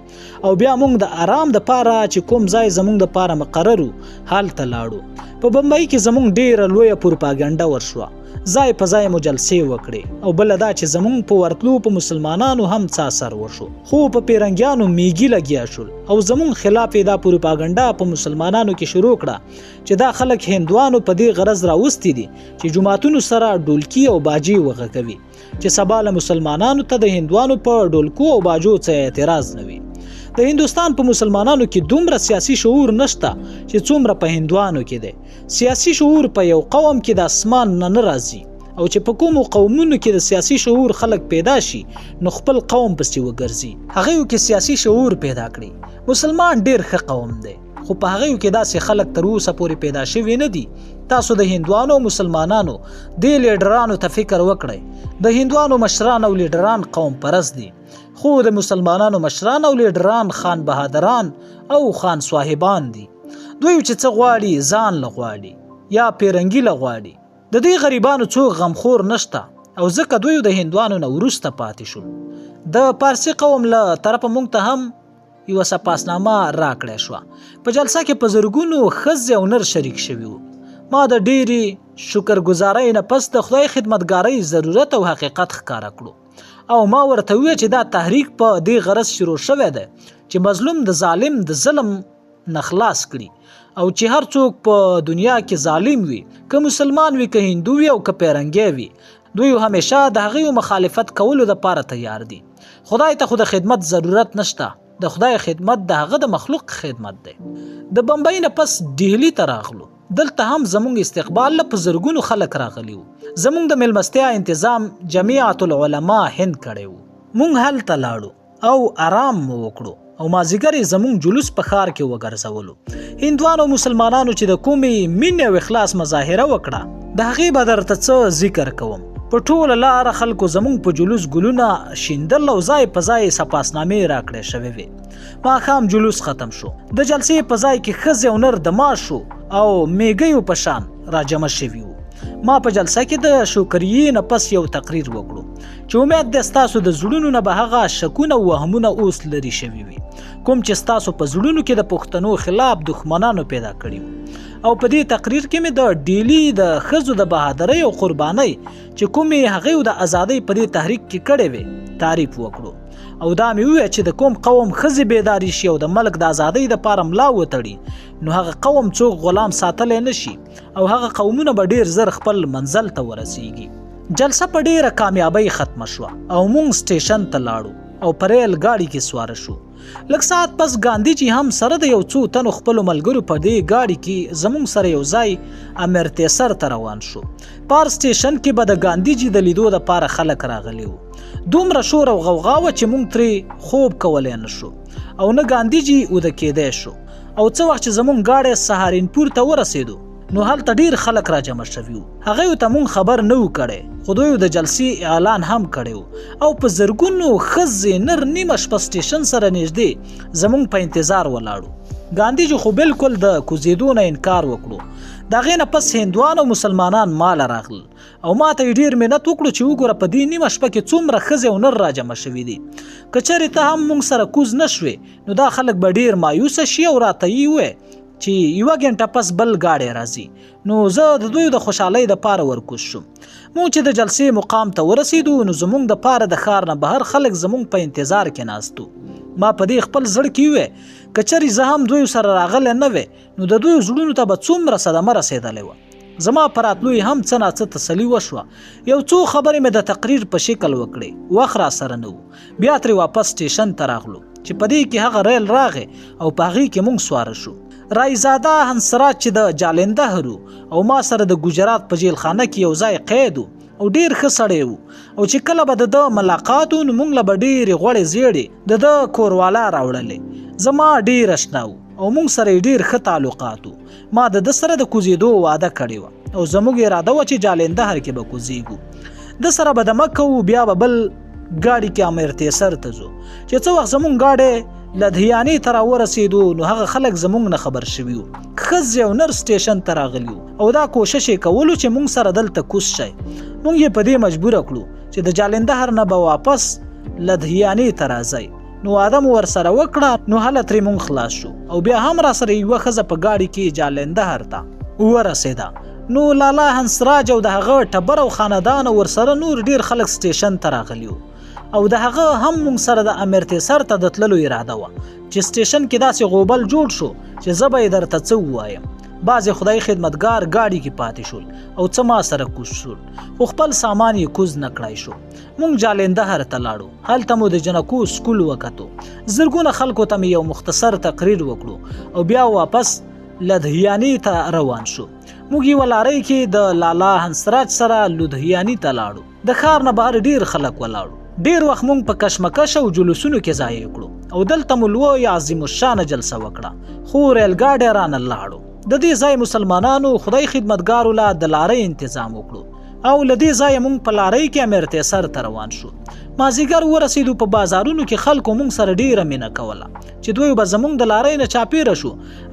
او بیا مونږ د آرام د پاره چې کوم ځای زمونږ د پاره مقرر و هلته لاړو. په بمبئی کې زمونږ ډیره لویه پروپاګنډه ورشوه، ځای په ځای مو جلسې وکړې او بله دا چې زمونږ په ورتلو په مسلمانانو هم څه اثر وشو، خو په پیرنګیانو میږي لګیا شول او زمونږ خلاف یې دا پروپاګنډه په مسلمانانو کې شروع کړه چې دا خلک هندوانو په دې غرض راوستي دي چې جوماتونو سره ډولکي او باجې وغږوي چې سبا له مسلمانانو ته د هندوانو په ډولکو او باجو څه اعتراض نه وي. د هندوستان په مسلمانانو کې دومره سیاسي شعور نشته چې څومره په هندوانو کې دی. سیاسي شعور په یو قوم کې د اسمان نه نه راځي او چې په کومو قومونو کې د سیاسي شعور خلک پیدا شي نو خپل قوم پسې وګرځي، هغیو کې سیاسي شعور پیدا کړي. مسلمان ډیر ښه قوم دی، خو په هغیو کې داسې خلک تر اوسه پورې پیدا شوي نه دي. تاسو د هندوانو او مسلمانانو دې لیډرانو ته فکر وکړئ. د هندوانو مشران او لیډران قوم پرست دي، خو د مسلمانانو مشران او لیډران خان بهادران او خان صاحبان دي. دوی چې څه غواړي ځان له غواړي یا پیرنګي له غواړي. د دې غریبانو څوک غمخور نشته او ځکه دوی د هندوانو نه وروسته پاتې شول. د پارسي قوم له طرفه مونږ ته هم یوه سپاسنامه راکړی شوه. په جلسه کې په زرګونو ښځې او نر شریک شوي وو. ما د ډېرې شکرګزارۍ نه پس د خدای خدمتګارۍ ضرورت او حقیقت ښکاره کړو او ما ورته وویل چې دا تحریک په دې غرض شروع شوی دی چې مظلوم د ظالم د ظلم نه خلاص کړي او چې هر څوک په دنیا کې ظالم وي، که مسلمان وي، که هندو وي او که پیرنګی وي، دوی همیشه د هغوی مخالفت کولو دپاره تیار دي. خدای ته خو د خدمت ضرورت نشته، د خدای خدمت د هغه د مخلوق خدمت دی. د بمبئی نه پس ډهلي ته راغلو. دلته هم زمونږ استقبال له په زرګونو خلک راغلي وو. زمونږ د میلمستیا انتظام جمعیت العلماء هند کړی وو. مونږ هلته لاړو او آرام مو وکړو او مازیګر یې زمونږ جلوس په ښار کې وګرځولو. هندوانو او مسلمانانو چې د کومې مینې او اخلاص مظاهره وکړه د هغې به درته څه ذکر کوم. په ټوله لاره خلکو زمونږ په جلوس ګلونه شیندل او ځای په ځای سپاسنامې راکړې شوې وې. ماښام جلوس ختم شو. د جلسې په ځای کې ښځې او نر د ماشو او میږیو په شان راجمع شوي وو. ما په جلسه کې د شکریې نه پس یو تقریر وکړو چې امید دی ستاسو د زړونو نه به هغه شکونه او وهمونه اوس لرې شوي وي کوم چې ستاسو په زړونو کې د پښتنو خلاف دښمنانو پیدا کړي وو. او په دې تقریر کې مې د ډیلي د ښځو د بهادرۍ او قربانۍ چې کومې هغې د ازادۍ په دې تحریک کې کړې وې تعریف وکړو او دا مې وویل چې د کوم قوم ښځې بیدارې شي او د ملک د ازادۍ دپاره ملا وتړي نو هغه قوم څوک غلام ساتلی نه شي او هغه قومونه به ډیر زر خپل منزل ته ورسیږي. جلسه په ډیره کامیابۍ ختمه شوه او مونږ سټیشن ته لاړو او په ریل ګاډي کې سواره شو. لږ ساعت پس ګاندي جي هم سره د یو څو تنو خپلو ملګرو په دې ګاډي کې زمونږ سره یو ځای امرتسر ته روان شو. په هر سټیشن کې به د ګاندي جي د لیدو دپاره خلک راغلي وو. دومره شور او غوغا وه چې مونږ ترې خوب کولی نه شو او نه ګاندي جي اوده کېدی شو. او څه وخت چې زمونږ ګاډی سهارنپور ته ورسېدو نو هلته ډیر خلک راجمع شوي وو. هغوی ته مونږ خبر نه وو کړی، خو دوی د جلسې اعلان هم کړی وو او په زرګونو ښځې نر نیمه شپه سټیشن سره نږدې زمونږ په انتظار ولاړو. ګاندي جي خو بالکل د کوزېدو نه انکار وکړو. د هغې نه پس هندوان او مسلمانان ماله راغلل او ما ته یې ډیر منت وکړو چې وګوره په دې نیمه شپه کې څومره ښځې او نر راجمع شوي دي، که چېرې ته هم مونږ سره کوز نه شوې نو دا خلک به ډیر مایوسه شي او راته یې وویل چې یوه ګنټه پس بل ګاډی راځي. نو زه د دوی د خوشحالۍ دپاره ورکوز شوم. مونږ چې د جلسې مقام ته ورسېدو نو زمونږ دپاره د ښار نه بهر خلک زمونږ په انتظار کې ناست وو. ما په دې خپل زړه کې وویل که چېرې زه هم دوی سره راغلی نه وی نو د دوی زړونو ته به څومره صدمه رسېدلې وه. زما په راتلو یې هم څه ناڅه تسلي وشوه. یو څو خبرې مې د تقریر په شکل وکړې، وخت را سره نه وو. بیا ترې واپس سټیشن ته راغلو چې په دې کې هغه ریل راغی او په هغې کې مونږ سواره شو. رایزاده هنسراج چې د جالندهر او ما سره د ګجرات په جیلخانه کې یو ځای قید و او ډیر ښه سړی و او چې کله به د ده ملاقات و نو مونږ له به ډېرې غوړې زیړې د ده کوروالا راوړلې. زما ډېر اشنا و او مونږ سره یې ډېر ښه تعلقات وو. ما د ده سره د کوزېدو وعده کړې وه او زموږ اراده وه چې جالندهر کې به کوزیږو. ده سره به دمه کوو، بیا به بل ګاډي کې امرتسر ته ځو. چې څه وخت زموږ ګاډی لدهیانې ته راورسېدو نو هغه خلک زموږ نه خبر شوي وو. ښځې او نر سټیشن ته راغلي وو او دا کوشش یې کولو چې موږ سره دلته کوز شئ. مونږ یې په دې مجبور کړو چې د جالندهر نه به واپس لدهیانې ته راځئ. نو وعده مو ورسره وکړه، نو هله ترې مونږ خلاص شو او بیا هم راسره یوه ښځه په ګاډي کې جالندهر ته ورسېده. نو لالا هنسراج او د هغه ټبر او خاندان او ورسره نور ډیر خلک سټیشن ته راغلي وو او د هغه هم مونږ سره د امرتسر ته د تللو اراده وه چې سټیشن کې داسې غوبل جوړ شو چې زه به یې درته څه ووایم. بعضې خدای خدمتګار ګاډي کې پاتې شول او څه ما سره کوز شول، خو خپل سامان یې کوز نه کړای شو. مونږ جالندهر ته لاړو، هلته مو د جنکو سکول وکتو، زرګونه خلکو ته مې یو مختصر تقریر وکړو او بیا واپس لدهیانې ته روان شو. موږ یوه لارۍ کې د لالا هنسراج سره لودهیانې ته لاړو. د ښار نه بهر ډیر خلک ولاړو. ډیر وخت مونږ په کشمکش او جلوسونو کې ضایع کړو او دلته مو لوی عظیم الشانه جلسه وکړه، خو ریل ګاډی رانه لاړو. د دې ځای مسلمانانو خدای خدمتګارو لا د لارۍ انتظام وکړو او له دې ځایه مونږ په لارۍ کې امرتسر ته روان شو. مازیګر ورسېدو. په بازارونو کې خلکو مونږ سره ډیره مینه کوله چې دوی به زمونږ د لارۍ نه چاپیره شو.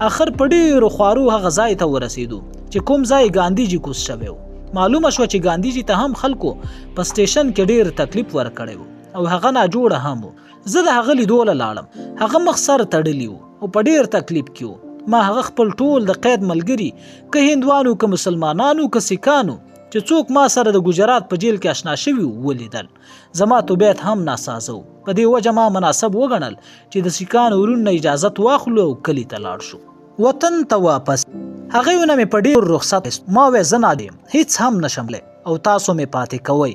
اخر په ډیرو خوارو هغه ځای ته ورسېدو چې کوم ځای ګاندي جي کوز شوی و. معلومه شوه چې ګاندي جي ته هم خلکو په سټیشن کې ډیر تکلیف ورکړی و او هغه ناجوړه هم و. زه د هغه لیدو له لاړم. هغه مخ سر تړلی و او په ډیر تکلیف کې و. ما هغه خپل ټول د قید ملګري، که هندوانو که مسلمانانو که سیکانو، چې څوک ما سره د ګجرات په جیل کې آشنا شوي وو، ولیدل. زما طبیعت هم ناسازه و، په دې وجه ما مناسب وګڼل چې د سیکانو ورون نه اجازت واخلو او کلي ته لاړ شو. وطن ته واپس هغوی نه مې په ډېر رخصت ما وې زه ناجوړ یم، هیڅ هم نشم کړی او تاسو مې پاتې کوئ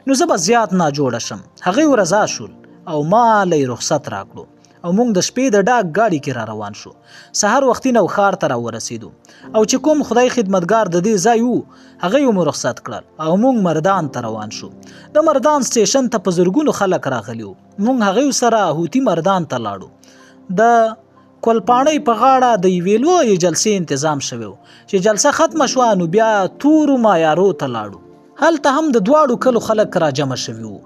نو زه به زیات ناجوړه شم. هغوی رضا شول او ما له یې رخصت راکړو او مونږ د شپې د ډاک ګاډي کې را روان شو. سهار وختي نو ښار ته را ورسېدو او چې کوم خدای خدمتګار د دې ځای وو هغه مو رخصت کړل او مونږ مردان ته روان شو. د مردان سټیشن ته په زرګونو خلک راغلي وو. مونږ هغوی سره هوتي مردان ته لاړو. د کولپاڼۍ په غاړه د یوې لویې جلسې انتظام شوی و. چې جلسه ختمه شوه نو بیا تورو مایارو ته لاړو. هلته هم د دواړو کلو خلک راجمع شوي وو.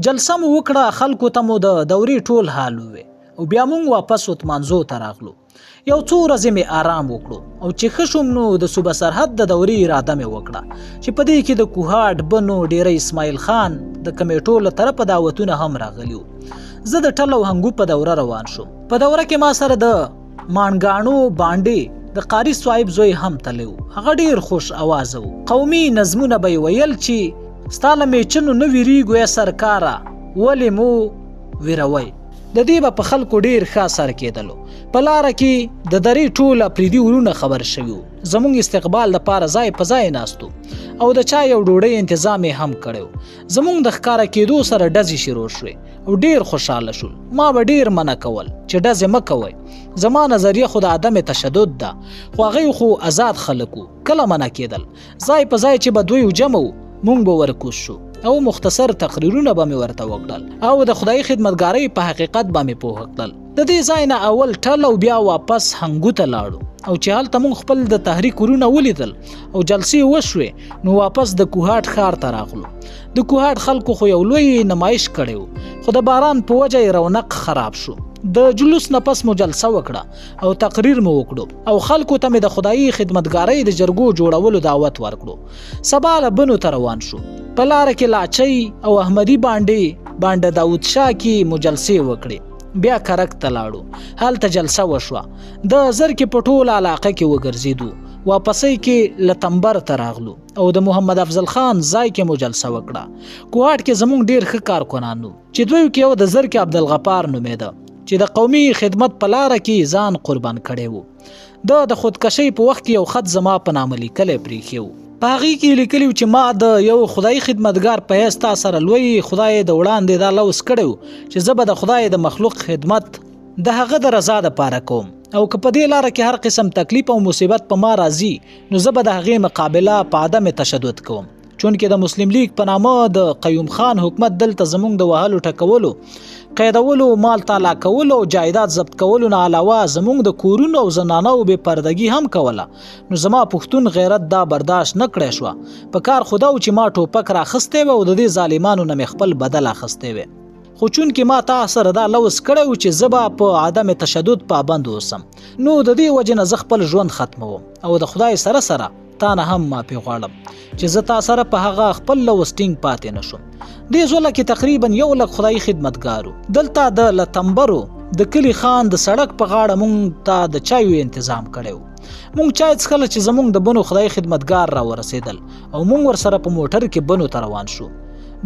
جلسه مو وکړه، خلکو ته مو د دورې ټول حال ووی او بیا مونږ واپس اتمانزو ته راغلو. یو څو ورځې مې آرام وکړو او چې ښه شوم نو د صوبه سرحد د دورې اراده مې وکړه چې په دې کې د کوهاټ، بنو، ډیره اسماعیل خان د کمیټو له طرفه دعوتونه هم راغلي وو. زه د ټل او هنګو په دوره روان شوم. په دوره کې ما سره د ماڼګاڼو بانډې د قاري صاحب زوی هم تللی و. هغه ډیر خوش اوازه و. قومي نظمونه به یې ویل چې ستا له میچنو نه ویریږو ای سرکاره، ولې مو ویروئ. د دې به په خلکو ډیر ښه اثر کېدلو. په لاره کې د درې ټول اپریدي ورونه خبر شوي وو. زمونږ استقبال دپاره ځای په ځای ناست وو او د چای او ډوډۍ انتظام یې هم کړی و. زمونږ د ښکاره کېدو سره ډزې شروع شوې او ډیر خوشحاله شول. ما به ډیر منع کول چې ډزې مه کوئ، زما نظریه خو د عدم تشدد ده، خو هغوی خو ازاد خلک وو، کله منع کېدل. ځای په ځای چې به دوی جمع وو مونږ به ورکوز شو او مختصر تقریرونه به مې ورته وکړل او د خدای خدمتګارۍ په حقیقت به مې پوه کړل. د دې ځای نه اول ټل او بیا واپس هنګو ته لاړو او چې هلته مونږ خپل د تحریک ورونه ولیدل او جلسې وشوې نو واپس د کوهاټ ښار ته راغلو. د کوهاټ خلکو خو یو لوی نمایش کړی و، خو د باران په وجه یې رونق خراب شو. د جلوس نه پس مو جلسه وکړه او تقریر مو وکړو او خلکو ته مې د خدایي خدمتګارۍ د جرګو جوړولو دعوت ورکړو. سبا له بنو ته روان شو. په لاره کې لاچۍ او احمدي بانډې بانډه داود شاه کې مو جلسې وکړې. بیا کرک ته لاړو، هلته جلسه وشوه. د زرکې په ټوله علاقه کې وګرځېدو. واپسۍ کې لتمبر ته راغلو او د محمد افضل خان ځای کې مو جلسه وکړه. کوهاټ کې زمونږ ډیر ښه کارکنان وو چې دوی کې یو د زرکې عبدالغفار نومېده چې د قومي خدمت په لاره کې ځان قربان کړی و. ده د خودکشۍ په وخت کې یو خط زما په نامه لیکلی پرېښی و. په هغې کې لیکلي و چې ما د یو خدایي خدمتګار په حیث تا سره لوی خدای د وړاندې دا لوظ کړی و چې زه به د خدای د مخلوق خدمت د هغه د رضا دپاره کوم او که په دې لاره کې هر قسم تکلیف او مصیبت په ما راځي نو زه به د هغې مقابله په عدم تشدد کوم. چونکه د مسلم لیګ په نامه د قیوم خان حکومت دلته زمونږ د وهلو ټکولو، قیدولو، مال تالا کولو او جایداد ضبط کولو نه علاوه زمونږ د کورونو او زنانو بې پردګي هم کوله، نو زما پښتون غیرت دا برداشت نه کړی شوه. په کار خو دا و چې ما ټوپک راخستی وی او د دې ظالمانو نه مې خپل بدل اخستی وی. خو چونکه ما تا سره دا لوظ کړی و چې زه به په عدم تشدد پابند اوسم نو د دې وجې نه زه خپل ژوند ختموم او د خدای سره سره تا نه هم معافي غواړم چې زه تا سره په هغه خپل لوظ ټینګ پاتې نه شوم. دې ځوله کې تقریبا 1 لک خدایي خدمتګارو. دلته د لتمبرو د کلي خان د سړک په غاړه مونږ ته د چایو انتظام کړی و. مونږ چای څښله چې زمونږ د بنو خدای خدمتګار را ورسېدل او مونږ ورسره په موټر کې بنو ته روان شو.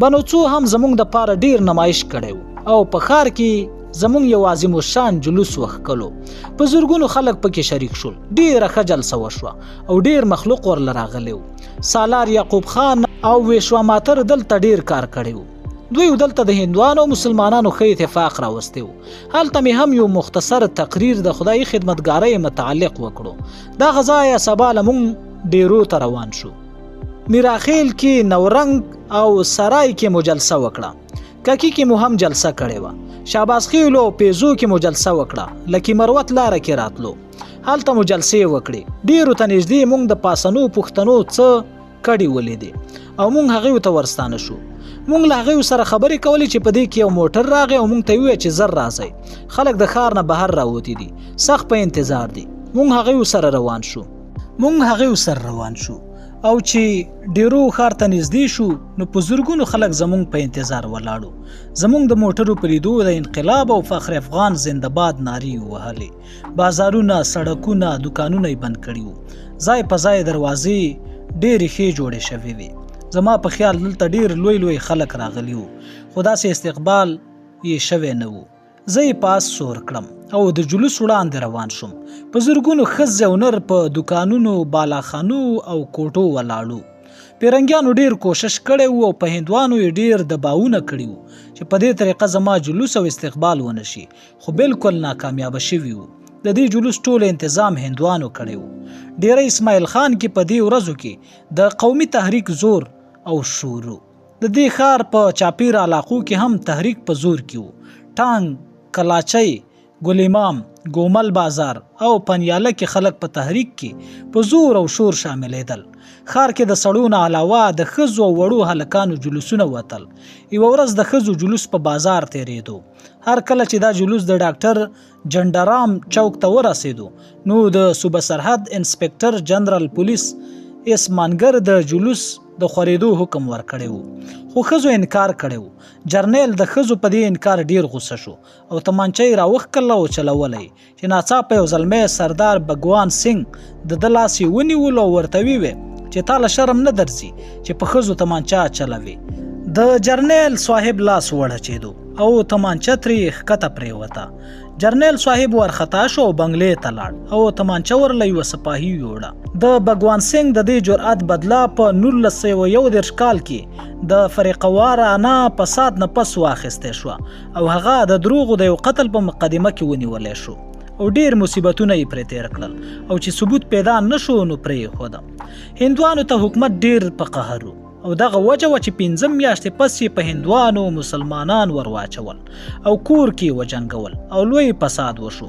بنو څو هم زمونږ د پاره ډیر نمایش کړی و او په ښار کې زمونږ یو عظیم الشان جلوس وښکلو. په زرګونو خلک پکې شریک شول. ډیره ښه جلسه وشوه او ډیر مخلوق ورله راغلی و. سالار یعقوب خان او ویشوا ماتر دلته ډیر کار کړی و. دوی دلته د هندوانو او مسلمانانو ښه اتفاق راوستی و. هلته مې هم یو مختصر تقریر د خدایي خدمتګارۍ متعلق وکړو. دغه ځایه سبا له مونږ ډیرو ته روان شو. میراخیل کې نورنګ او سرای کې مو جلسه وکړه. ککی کې مو هم جلسه کړې وه. شهباز خیلو او پیزو کې مو جلسه وکړه. لکي مروت لاره کې راتلو، هلته مو جلسې وکړې. ډیرو ته نږدې مونږ د پاسنو پښتنو څه کډې ولیدې او مونږ هغوی ته ورستانه شو. مونږ له هغوی سره خبرې کولې چې په دې کې یو موټر راغی او مونږ ته یې وویل چې زر راځئ، خلک د ښار نه بهر راوتي دي، سخت په انتظار دي. مونږ هغوی سره روان شو او چې ډیرو ښار ته نږدې شو نو په زرګونو خلک زمونږ په انتظار ولاړو. زمونږ د موټرو په لیدو د انقلاب او فخر افغان زنده‌باد نارې وهلې. بازارونه، سړکونه، دوکانونه یې بند کړي وو. ځای په ځای دروازې ډېرې ښې جوړې شوې وې. زما په خیال دلته ډېر لوی لوی خلک راغلي وو، خو داسې استقبال یې شوی نه و. زه یې په اس سور کړم او د جلوس وړاندې روان شوم. په زرګونو ښځې او نر په دوکانونو، بالاخانو او کوټو ولاړو. پیرنګیانو ډیر کوشش کړی و او په هندوانو یې ډیر دباونه کړي وو چې په دې طریقه زما جلوس او استقبال ونه شي، خو بالکل ناکامیابه شوي وو. د دې جلوس ټول انتظام هندوانو کړی و. ډیره اسماعیل خان کې په دې ورځو کې د قومي تحریک زور او شور و. د دې ښار په چاپیر علاقو کې هم تحریک په زور کې و. ټانګ، کلاچۍ، ګل امام، ګومل بازار او پنیاله کې خلک په تحریک کې په زور او شور شاملېدل. ښار کې د سړو نه علاوه د ښځو او وړو هلکانو جلوسونه وتل. یوه ورځ د ښځو جلوس په بازار تېرېدو. هر کله چې دا جلوس د ډاکټر جنډرام چوک ته ورسېدو نو د صوبه سرحد انسپکټر جنرال پولیس اس مانګر د جلوس د خورېدو حکم ورکړی و، خو ښځو انکار کړی و. جرنیل د ښځو په دې انکار ډیر غوسه شو او تمانچه یې راوښکله او چلوله یې چې ناڅاپه یو زلمی سردار بګوان سینګ د ده لاس یې ونیولو او ورته ویې چې تا له شرم نه درځي چې په ښځو تمانچه چلوې. د جرنیل صاحب لاس وړچېدو او تمانچه ترې ښکته پرېوته. جرنیل صاحب ورخطا شو او بنګلې ته لاړ او تمانچه ورله یوه سپاهي یوړه. د بګوان سینګ د دې جرأت بدله په 1931 کال کې د فرقوارانه فساد نه پس واخیستی شوه او هغه د دروغو د یو قتل په مقدمه کې ونیولی شو او ډیر مصیبتونه یې پرې تېر کړل او چې ثبوت پیدا نه شو نو پرې یې ښوده. هندوانو ته حکومت ډیر په قهر و او دغه وجه وه چې 5 میاشتې پس یې په هندوانو مسلمانان ورواچول او کور کې یې وجنګول او لوی فساد وشو.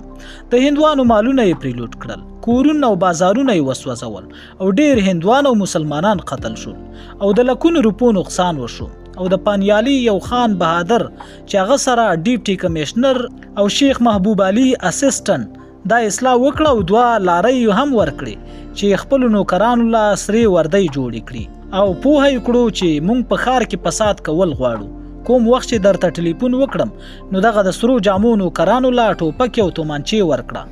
د هندوانو مالونه یې پرې لوټ کړل، کورونه او بازارونه یې وسوځول او ډیر هندوان او مسلمانان قتل شول او د لکونو روپو نقصان وشو. او د پانیالي یو خان بهادر چې هغه سره ډیپټي کمشنر او شیخ محبوب علي اسسټنټ دا اصلاح وکړه او دوه لارۍ هم ورکړې چې خپلو نوکرانو له سرې وردۍ جوړې کړي او پوهه یې کړو چې مونږ په ښار کې فساد کول غواړو. کوم وخت چې درته ټلیفون وکړم نو دغه د سرو جامو نوکرانو له ټوپکې او تومانچې ورکړه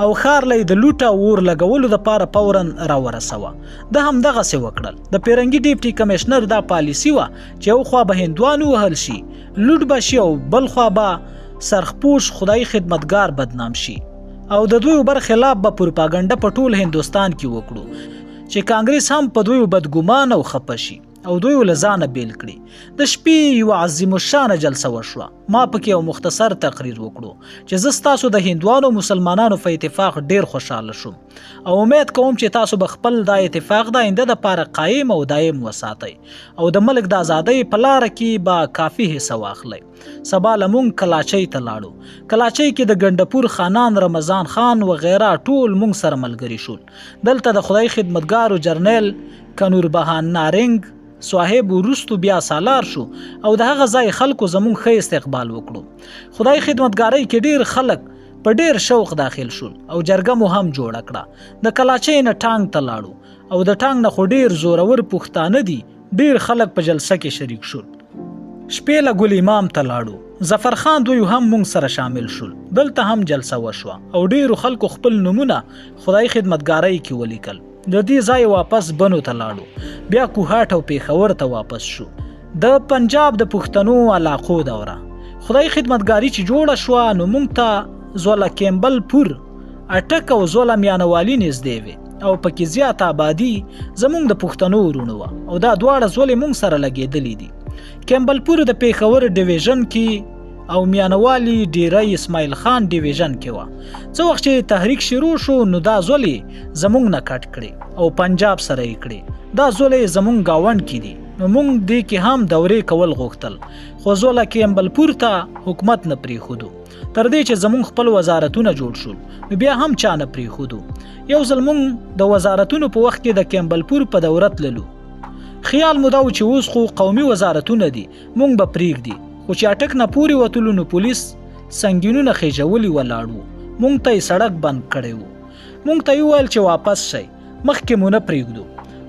او ښار له یې د لوټ او اور لګولو دپاره فوراً راورسوه. ده هم دغسې وکړل. د پیرنګي ډیپټي کمشنر دا پالیسي وه چې یو خوا به هندوان ووهل شي، لوټ به شي او بل خوا به سرخپوش خدایي خدمتګار بدنام شي او د دوی برخلاف به پروپاګنډه په ټول هندوستان کې وکړو چې کانګریس هم په دوی بدګمان او خپه شي او دوی له ځانه بیل کړي. د شپې یوه عظیم الشانه جلسه وشوه. ما پکې یو مختصر تقریر وکړو چې زه ستاسو د هندوانو مسلمانانو په اتفاق ډیر خوشحاله شوم او امید کوم چې تاسو به خپل دا اتفاق د آینده دپاره قایم او دایم وساتئ او د ملک د ازادۍ په لاره کې به کافي حصه واخلئ. سبا له مونږ کلاچۍ ته لاړو. کلاچۍ کې د ګنډپور خانان، رمضان خان وغیره ټول مونږ سره ملګري شول. دلته د خدای خدمتګارو جرنیل کنور بهان نارنګ صاحب وروستو بیا سالار شو او د هغه ځای خلکو زمونږ ښه استقبال وکړو. خدای خدمتګارۍ کې ډیر خلک په ډیر شوق داخل شول او جرګه مو هم جوړه کړه. د کلاچۍ نه ټانګ ته لاړو او د ټانګ نه خو ډیر زورور پښتانه دي، ډیر خلک په جلسه کې شریک شول. شپې له ګل امام ته لاړو، ظفر خان دوی هم مونږ سره شامل شول. دلته هم جلسه وشوه او ډیرو خلکو خپل نومونه خدای خدمتګارۍ کې ولیکل. د دې ځای واپس بنو ته لاړو، بیا کوهاټ او پېښور ته واپس شو. د پنجاب د پښتنو علاقو دوره خدای خدمتګاری چې جوړه شوه نو مونږ ته زوله کیمبل پور، اټک او زوله میانوالي نږدې وې او پکې زیاته آبادي زمونږ د پښتنو وروڼو وه او دا دواړه ځولې مونږ سره لګېدلې دي. کیمبلپور د پېښور ډیویژن کې او میانوالي ډیری اسماعیل خان ډیویژن کې وه. څه وخت چې تحریک شروع شو نو دا ځولې زمونږ نه کټ کړې او پنجاب سره یې کړې. دا ځولې زمونږ ګاونډ کې دي نو مونږ دې کې هم دورې کول غوښتل، خو ځوله کیمبلپور ته حکومت نه پرېښودو. تر دې چې زمونږ خپل وزارتونه جوړ شول نو بیا هم چا نه پرېښودو. یو ځل مونږ د وزارتونو په وخت کې د کیمبلپور په دوره تللو، خیال مو دا و چې اوس خو قومي وزارتونه دي مونږ به پرېږدي، خو چې اټک نه پورې وتلو نو پولیس سنګینونه خېژولي ولاړ وو، مونږ ته یې سړک بند کړی و. مونږ ته یې وویل چې واپس شئ، مخکې مو نه پرېږدو.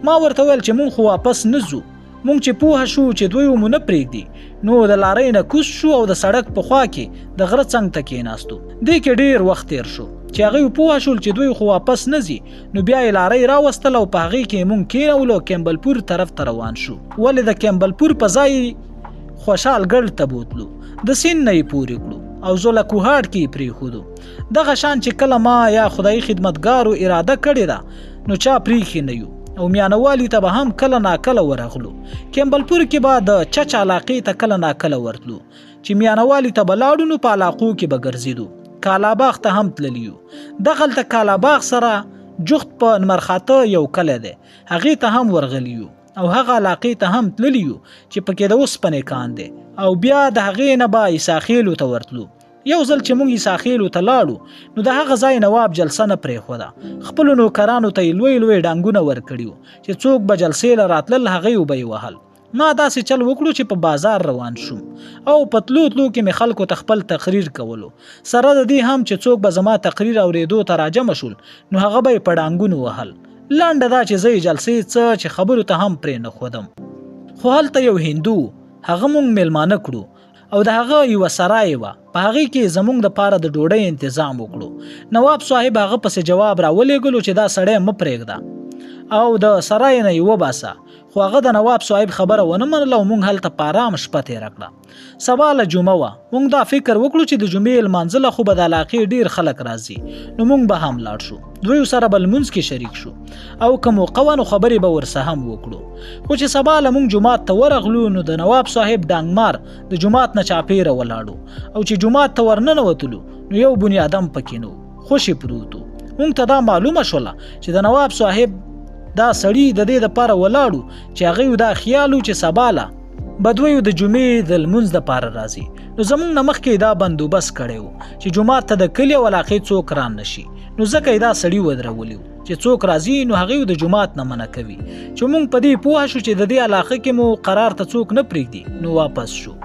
ما ورته وویل چې مونږ خو واپس نه ځو. مونږ چې پوه شو چې دوی مو نه پرېږدي نو د لارۍ نه کوز شو او د سړک په خوا کې د غره څنګ ته کېناستو. دې کې ډېر وخت تېر شو چې هغوی پوه شول چې دوی خو واپس نه ځي نو بیا یې لارۍ راوستله او په هغې کې مونږ کېنولو او کیمبلپور طرف ته روان شو. ولې د کیمبلپور په ځای خوشحال ګړ ته بوتلو، د سیند نه یې پورې کړو او زوله کوهاټ کې یې پرېښودو. دغه شان چې کله ما یا خدایي خدمتګارو اراده کړې ده نو چا پرېښي نه یو او میانوالي ته به هم کله ناکله ورغلو. کیمبلپور کې به د چچ علاقې ته کله ناکله ورتلو. چې میانوالي ته به لاړو نو په علاقو کې به ګرځېدو. کالاباغ ته هم تللي یو. دغلته کالاباغ سره جوخت په نمرخاته یو کلی دی، هغې ته هم ورغلي یو او هغه علاقې ته هم تللي یو چې پکې د اوسپنې کان دی. او بیا د هغې نه به عیسی خېلو ته ورتلو. یو ځل چې مونږ عیسی خېلو ته لاړو نو د هغه ځای نواب جلسه نه پرېښوده، خپلو نوکرانو ته یې لوی لوی ډانګونه ورکړي وو چې څوک به جلسې له راتلل هغوی به یې وهل. ما داسې چل وکړو چې په بازار روان شوم او په تلو تلو کې مې خلکو ته خپل تقریر کولو. سره د دې هم چې څوک به زما تقریر اورېدو ته راجمع شول نو هغه به یې په ډانګونو وهل. لنډه دا چې زه یې جلسې څه چې خبرو ته هم پرې نه ښودم. خو هلته یو هندو هغه مونږ مېلمانه کړو او د هغه یوه سرای وه، په هغې کې زمونږ دپاره د ډوډۍ انتظام وکړو. نواب صاحب هغه پسې جواب راولېږلو چې دا سړی مه پرېږده او د سرای نه یې وباسه، خو هغه د نواب صاحب خبره ونه منله او مونږ هلته په ارام شپه تېره کړه. سبا له جمعه وه، مونږ دا فکر وکړو چې د جمعې لمانځه له خو به د علاقې ډېر خلک راځي نو مونږ به هم لاړ شو، دوی سره به لمونځ کې شریک شو او که موقع وه نو خبرې به ورسره هم وکړو. خو چې سبا له مونږ جومات ته ورغلو نو د نواب صاحب ډانګمار د جومات نه چاپېره ولاړو او چې جومات ته ورننوتلو نو یو بنیادم پکې نه و، خوشې پروت و. مونږ ته دا معلومه شوله چې د نواب صاحب دا سړي د دې دپاره ولاړو چې هغوی دا خیال و چې سبا له به دوی د جمعې د لمونځ دپاره راځي، نو زمونږ نه مخکې دا بندوبست کړی و چې جومات ته د کلي او علاقې څوک ران نه شي، نو ځکه یې دا سړي ودرولي وو چې څوک راځي نو هغوی د جومات نه منع کوي. چې مونږ په دې پوه شو چې د دې علاقه کې مو قرار ته څوک نه پرېږدي نو واپس شو.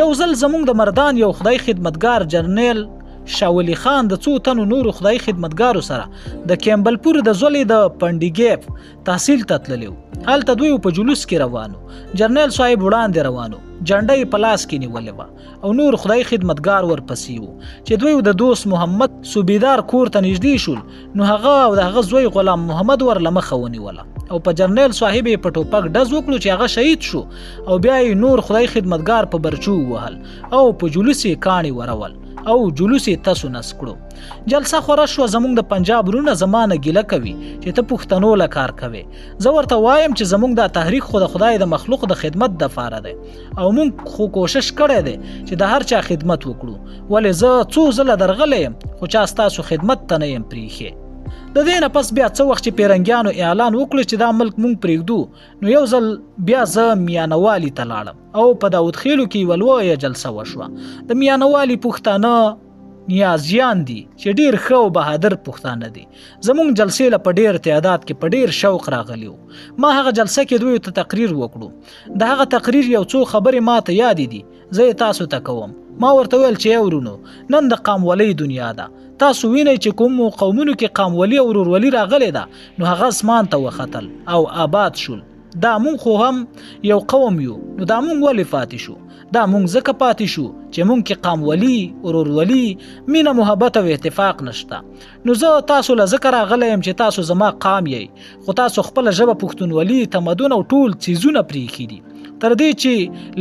یو ځل زمونږ د مردان یو خدای خدمتګار جرنیل شاولي خان د څو تنو نورو خدای خدمتګارو سره د کیمبلپور د ځولې د پنډیګیپ تحصیل ته تللی و. هلته دوی په جلوس کې روانو، جرنیل صاحب وړاندې روانو، جنډه یې په لاس کې نیولې وه او نور خدای خدمتګار ورپسې وو. چې دوی د دوست محمد صوبیدار کور ته نږدې شول نو هغه او د هغه زوی غلام محمد ور له مخه ونیوله او په جرنیل صاحب یې په ټوپک ډز وکړو چې هغه شهید شو او بیا یې نور خدای خدمتګار په برچو ووهل او په جلوس یې کاڼي ورول او جلوس یې تسو نس کړو. جلسه خوره شوه. زمونږ د پنجاب وروڼه زما نه ګیله کوي چې ته پښتنو له کار کوې. زه ورته وایم چې زمونږ دا تحریک خو د خدای د مخلوق د خدمت دپاره دی او مونږ خو کوشش کړی دی چې د هر چا خدمت وکړو، ولې زه څو ځله درغلی یم خو چا ستاسو خدمت ته نه یم پرېښی. د دې نه پس بیا څه وخت چې پیرنګیانو اعلان وکړو چې دا ملک مونږ پرېږدو نو یو ځل بیا زه میانوالي ته لاړم او په داود خېلو کې یوه لویه جلسه وشوه. د میانوالي پښتانه نیازیان دي چې ډیر ښه او بهادر پښتانه دي. زمونږ جلسې له په ډیر تعداد کې په ډیر شوق راغلي وو. ما هغه جلسه کې دوی ته تقریر وکړو. د هغه تقریر یو څو خبرې ما ته یادې دي، زه یې تاسو ته کوم. ما ورته ویل چې ای ورونو، نن د قامولۍ دنیا ده، تاسو وینئ چې کومو قومونو کې قامولي او ورورولي راغلې ده نو هغه اسمان ته وختل او آباد شول. دا مونږ خو هم یو قوم یو، نو دا مونږ ولې پاتې شو؟ دا مونږ ځکه پاتې شو چې مونږ کې قامولي، ورورولي، مینه، محبت او اتفاق نشته. نو زه تاسو له ځکه راغلی یم چې تاسو زما قام یئ، خو تاسو خپله ژبه، پښتونولي، تمدن او ټول څیزونه پرېښي دي، تر دې چې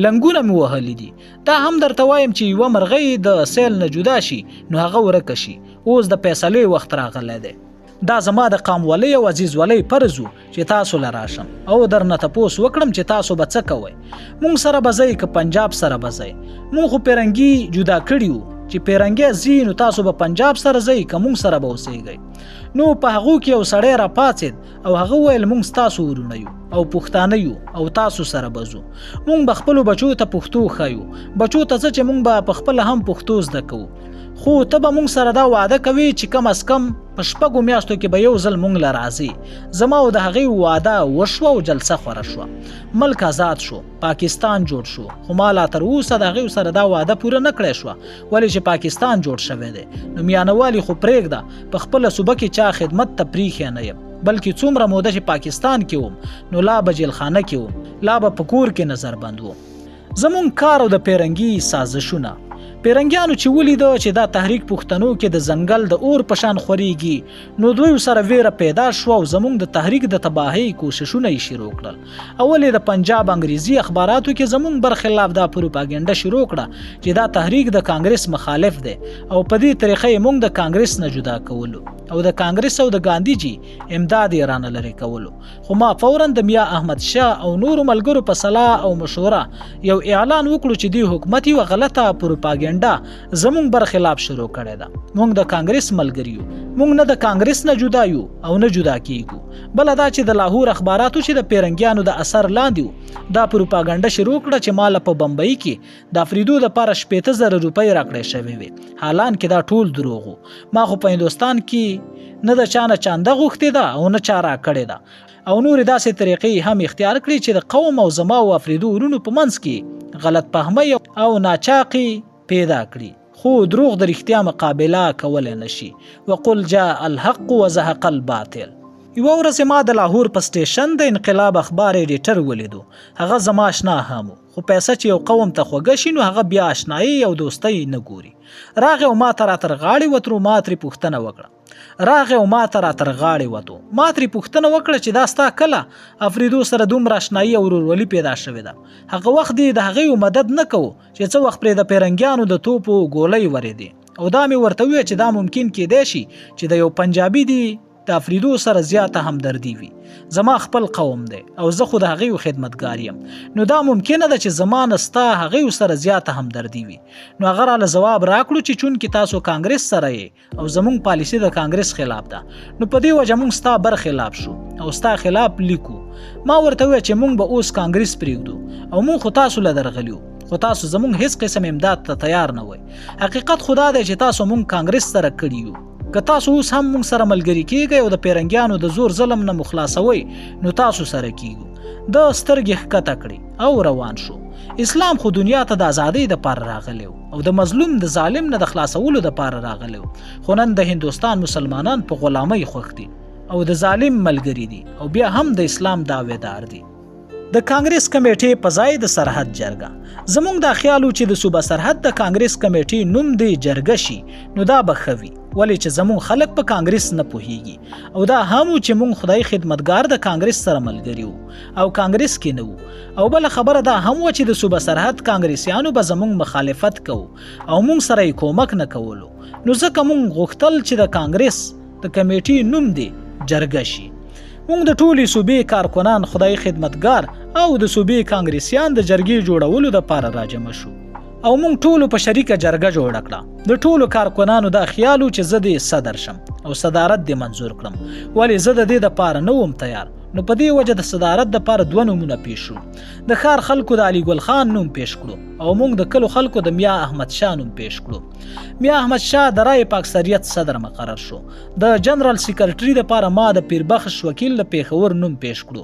لنګونه مې وهلي دي. دا هم درته وایم چې یوه مرغۍ د سیل نه جدا شي نو هغه ورکه شي. اوس د فیصلې وخت راغلی دی. دا زما د قامولۍ او عزیزولۍ فرض و چې تاسو له راشم او درنه تپوس وکړم چې تاسو به څه کوئ. مونږ سره به ځئ که پنجاب سره به ځئ؟ مونږ خو پیرنګي جدا کړي وو، چې پیرنګی ځي نو تاسو به پنجاب سره ځئ که مونږ سره به اوسېږئ؟ نو په هغو کې یو سړی راپاڅېد او هغه ویل مونږ ستاسو ورونه یو او پښتانه یو او تاسو سره به ځو. مونږ به خپلو بچو ته پښتو ښیو، بچو ته څه چې مونږ به په خپله هم پښتو زده کوو، خو ته به مونږ سره دا وعده کوې چې کم از کم په شپږو میاشتو کې به یو ځل مونږ له راځې. زما او د هغې وعده وشوه او جلسه خوره شوه، ملک آزاد شو، پاکستان جوړ شو، خو ما لا تر اوسه د هغې سره دا وعده پوره نه کړی شوه، ولې چې پاکستان جوړ شوی دی. نو میانوالي خو پرېږده، په خپله صوبه کې چا خدمت ته پریښی نه یم، بلکې څومره موده چې پاکستان کې وم نو لا به جیلخانه کې وم، لا به په کور کې نظر بند وم. زمونږ کار او د پیرنګي سازشونه. پیرنګیانو چې ولیده چې دا تحریک پښتنو کې د ځنګل د اور په شان خورېږي، نو دوی سره ویره پیدا شوه او زمونږ د تحریک د تباهۍ کوششونه یې شروع کړل. اول یې د پنجاب انګریزي اخباراتو کې زمونږ برخلاف دا پروپاګنډه شروع کړه چې دا تحریک د کانګرس مخالف دی، او په دې طریقه یې مونږ د کانګرس نه جدا کولو او د کانګرس او د ګاندي جي امداد یې رانه لرې کولو. خو ما فورا د میا احمد شاه او نورو ملګرو په سلا او مشوره یو اعلان وکړو چې دې حکومت یوه غلطه پروپاګنډه زمونږ برخلاف شروع کړې ده. مونږ د کانګرس ملګري یو، مونږ نه د کانګرس نه جدا یو او نه جدا کیږو. بله دا چې د لاهور اخباراتو چې د پیرنګیانو د اثر لاندې وو دا پروپاګنډه شروع کړه چې ماله په بمبئی کې د افریدو دپاره 60,000 روپۍ راکړی شوې وې، حالان کې دا ټول دروغ وو. ما خو په هندوستان کې نه د چا نه چانده غوښتې ده او نه چا راکړې ده، او نورې داسې طریقې هم اختیار کړې چې د قوم او زما او افریدو ورونو په منځ کې غلط فهمۍ او ناچاقي پیدا کړي. خو دروغ د رښتیا مقابله کولی نشي. وقل جاء الحق وزهق الباطل. یوه ورځ ما د لاهور په سټیشن د انقلاب اخبار ایډیټر ولیدو. هغه زما اشنا هم و، خو پیسه چې یو قوم ته خوږه شي نو هغه بیا اشنایي او دوستۍ نه ګوري. راغی او ما ته را تر غاړې وترو، ما ترې پوښتنه وکړه. راغی او ما ته را تر غاړې وتو، ما ترې پوښتنه وکړه چې دا ستا کله افریدو سره دومره اشنایي او ورورولي پیدا شوې ده؟ هغه وخت دې د هغې مدد نه کوو چې څه وخت پرې د پیرنګیانو د توپو ګولۍ ورېدې. او دا مې ورته وویل چې دا ممکن کیدای شي چې د یو پنجابي دي د افریدو سره زیاته همدردي وي، زما خپل قوم دی او زه خو د هغې خدمتګار یم، نو دا ممکنه ده چې زما نه ستا هغې سره زیاته همدردي وي. نو هغه راله ځواب راکړو چې چونکې تاسو کانګرس سره یې او زمونږ پالیسي د کانګرس خلاف ده، نو په دې وجه مونږ ستا برخلاف شو او ستا خلاف لیکو. ما ورته وویل چې مونږ به اوس کانګرس پرېږدو او مونږ خو تاسو له درغلي یو، خو تاسو زمونږ هیڅ قسم امداد ته تیار نه وئ. حقیقت خو دا دی چې تاسو مونږ کانګرس سره کړي یو، که تاسو اوس هم مونږ سره ملګري کیږئ او د پیرنګیانو د زور ظلم نه مو خلاصوئ نو تاسو سره کیږو. ده سترګې ښکته کړې او روان شو. اسلام خو دنیا ته د ازادۍ دپاره راغلی او د مظلوم د ظالم نه د خلاصولو دپاره راغلی، خو نن د هندوستان مسلمانان په غلامۍ خوښ دي او د ظالم ملګري دي او بیا هم د اسلام دعویدار دي. د کانګرس کمیټې په ځای د سرحد جرګه. زمونږ دا خیال و چې د صوبه سرحد د کانګرس کمیټې نوم دې جرګه شي نو دا به ښه وي، ولې چې زمونږ خلک په کانګرس نه پوهیږي، او دا هم و چې مونږ خدای خدمتګار د کانګرس سره ملګري وو او کانګرس کې نه وو. او بله خبره دا هم وه چې د صوبه سرحد کانګرسیانو به زمونږ مخالفت کوو او مونږ سره یې کومک نه کولو، نو ځکه مونږ غوښتل چې د کانګرس د کمیټې نوم دې جرګه شي. مونږ د ټولې صوبې کارکنان، خدای خدمتګار او د صوبې کانګرسیان د جرګې جوړولو دپاره راجمع شو او مونږ ټولو په شریکه جرګه جوړه کړه. د ټولو کارکنانو دا خیال و چې زه دې صدر شم او صدارت دې منظور کړم، ولې زه د دې دپاره نه وم تیار. نو په دې وجه د صدارت دپاره دوه نومونه پیش شو. د ښار خلکو د علي ګل خان نوم پیش کړو او موږ د کلو خلکو د میا احمد شاه نوم پیش کړو. میا احمد شاه د رایې په اکثریت صدر مقرر شو. د جنرال سیکرټري دپاره ما د پیربخش وکیل د پېښور نوم پیش کړو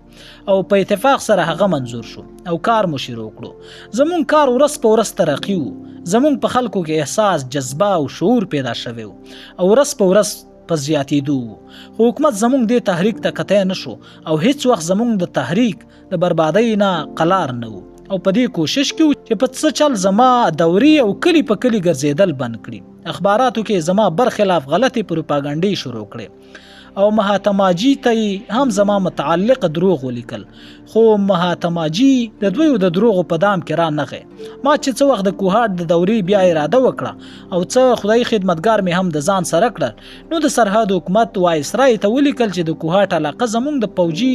او په اتفاق سره هغه منظور شو او کار مو شروع کړو. زمونږ کار ورځ په ورځ ترقي وو. زمونږ په خلکو کې احساس، جذبه او شعور پیدا شوی وو او ورځ په ورځ په زیاتېدو وو. خو حکومت زمونږ دې تحریک ته کتی نه شو او هیڅ وخت زمونږ د تحریک د بربادۍ نه قلار نه وو او په دې کوشش کې وو چې په څه چل زما دورې او کلي په کلي ګرځېدل بند کړي. اخباراتو کې زما برخلاف غلطې پروپاګنډې شروع کړې او مهاتماجي ته یې هم زما متعلق دروغ ولیکل، خو مهاتماجي د دوی د دروغو په دام کې را نغی. ما چې څه وخت د کوهاټ د دورې بیا اراده وکړه او څه خدایي خدمتګار مې هم د ځان سره کړل، نو د سرحد حکومت وایسرای ته ولیکل چې د کوهاټ علاقه زموږ د پوجي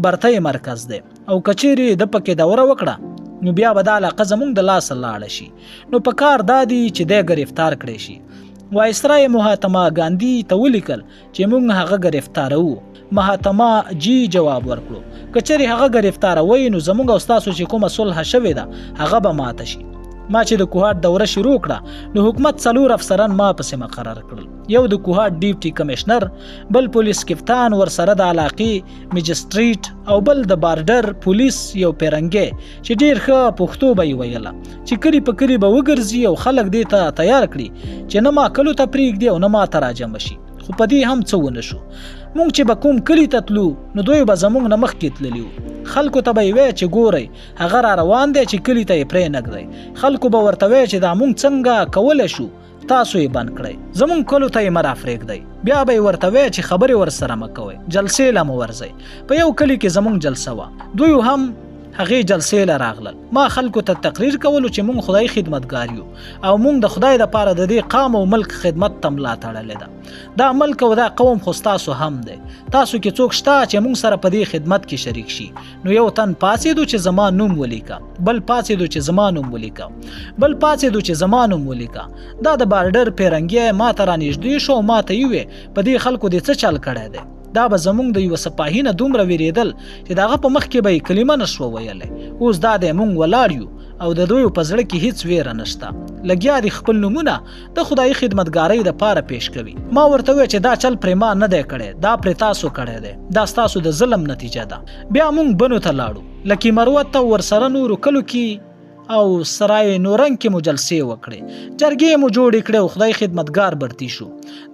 برتۍ مرکز دی او که چیرې ده پکې دوره وکړه نو بیا به دا علاقه زموږ د لاسه لاړه شي، نو په کار دا دی چې دی ګرفتار کړی شي. وایسرای مهاتما ګاندي ته ولیکل چې موږ هغه ګرفتاروو. مهاتما جی جواب ورکړو که چیرې هغه ګرفتاروئ نو زموږ او ستاسو چې کومه صلح شوې ده هغه به ماته شي. ما چې د کوهاټ دوره شروع کړه نو حکومت څلور افسران ما پسې مقرر کړل، یو د کوهاټ ډیپټي کمشنر، بل پولیس کپتان ورسره د علاقې مجسټریټ او بل د بارډر پولیس یو پیرنګی چې ډیر ښه پښتو به یې ویله، چې کلي په کلي به وګرځي او خلک دې ته تیار کړي چې نه ما کلو ته پرېږدي او نه ما ته راجمع شي. خو په دې هم څه ونه شو. مونږ چې به کوم کلي ته تلو نو دوی به زمونږ نه مخکې تللي وو. خلکو ته به یې ویل چې ګورئ هغه را روان دی چې کلي ته یې پرې نه ږدئ. خلکو به ورته ویل چې دا مونږ څنګه کولی شو تاسو یې بند کړئ، زمونږ کلو ته یې مه رافرېږدئ. بیا به یې ورته ویل چې خبرې ورسره مه کوئ، جلسې له مه ورځئ. په یو کلي کې زمونږ جلسه وه، دوی هم هغې جلسې له راغلل. ما خلکو ته تقریر کولو چې مونږ خدای خدمتګار یو او مونږ د خدای دپاره د دې قام او ملک خدمت ته ملا تړلې ده. دا ملک او دا قوم خو ستاسو هم دی، تاسو کې څوک شته چې مونږ سره په دې خدمت کې شریک شي؟ نو یو تن پاڅېدو چې زما نوم ولیکه، بل پاڅېدو چې زما نوم ولیکه، بل پاڅېدو چې زما نوم ولیکه. دا د بارډر پیرنګی ما ته رانږدې شو او ما ته یې وویل په دې خلکو دې څه چل کړی دی؟ دا به زمونږ د یوه سپاهي نه دومره ویرېدل چې د هغه په مخ کې به یې کلمه نه شوه ویلی. اوس دا دی مونږ ولاړ یو او د دوی په زړه کې هیڅ ویره نشته، لګیا دي خپل نومونه د خدایي خدمتګارۍ دپاره پیش کوي. ما ورته وویل چې دا چل پرې ما نه دی کړی، دا پرې تاسو کړی دی، دا ستاسو د ظلم نتیجه ده. بیا مونږ بنو ته لاړو، لکي مروت او ورسره نورو کلو کې او سرای نورنګ کې مو جلسې وکړې، جرګې مو جوړې کړې او خدای خدمتګار برتی شو.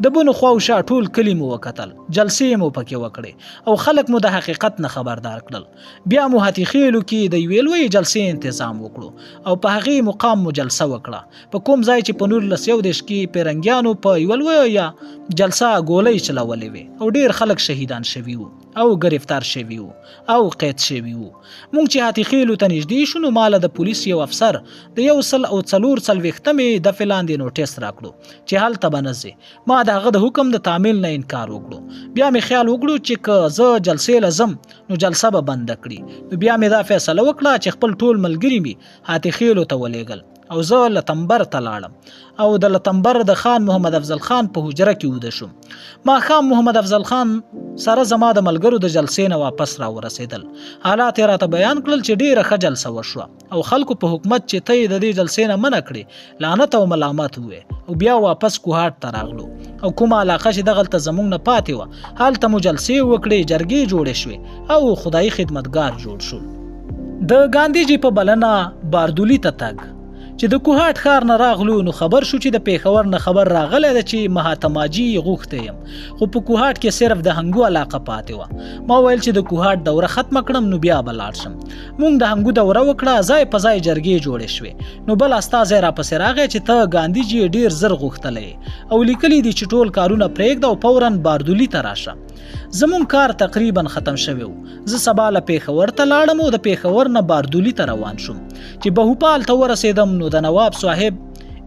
د بنو خواوشا ټول کلي مو وکتل، جلسې مو پکې وکړې او خلک مو د حقیقت نه خبردار کړل. بیا مو هاتي خېلو کې د یوې لویې جلسې انتظام وکړو او په هغې مقام مو جلسه وکړه، په کوم ځای چې په 1931 کې پیرنګیانو په یوه لویه جلسه ګولۍ چلولې وې او ډېر خلک شهیدان شوي وو او ګرفتار شوي وو او قید شوي وو. مونږ چې هاتي خېلو ته نږدې شو نو ماله د پولیس یو افسر د 144مې دفعې لاندې نوټس راکړو چې هلته به نه ځې. ما د هغه د حکم د تعمیل نه انکار وکړو. بیا مې خیال وکړو چې که زه جلسې له ځم نو جلسه به بنده کړي. نو بیا مې دا فیصله وکړه چې خپل ټول ملګري مې هاتي خېلو ته ولېږل او زه لتمبر ته لاړم او د لتمبر د خان محمد افضل خان په حجره کې وده شوم. ماښام محمد افضل خان سره زما د ملګرو د جلسې نه واپس را ورسېدل. حالات یې راته بیان کړل چې ډېره ښه جلسه وشوه او خلکو په حکومت چې ته یې د دې جلسې نه منع کړې لعنت او ملامت ووې. او بیا واپس کوهاټ ته راغلو او کومه علاقه چې دغلته زموږ نه پاتې وه هلته مو جلسې وکړې، جرګې جوړې شوې او خدایي خدمتګار جوړ شو. د ګاندي جي په بلنه باردولي ته تګ. چې د کوهاټ ښار نه راغلو نو خبر شو چې د پېښور نه خبر راغلی ده چې مهاتماجي غوښتی یم، خو په کوهاټ کې صرف د هنګو علاقه پاتې وه. ما ویل چې د کوهاټ دوره ختمه کړم نو بیا به لاړ شم. مونږ د هنګو دوره وکړه، ځای په ځای جرګې جوړې شوې. نو بل استازی راپسې راغی چې ته ګاندي جي ډېر زر غوښتلی او لیکلي دي چې ټول کارونه پرېږده او فوراً باردولي ته راشه. زمونږ کار تقریبا ختم شوی و. زه سبا له پېښور ته لاړم او د پېښور نه باردولي ته روان شوم. چې بهوپال ته ورسېدم نو د نواب صاحب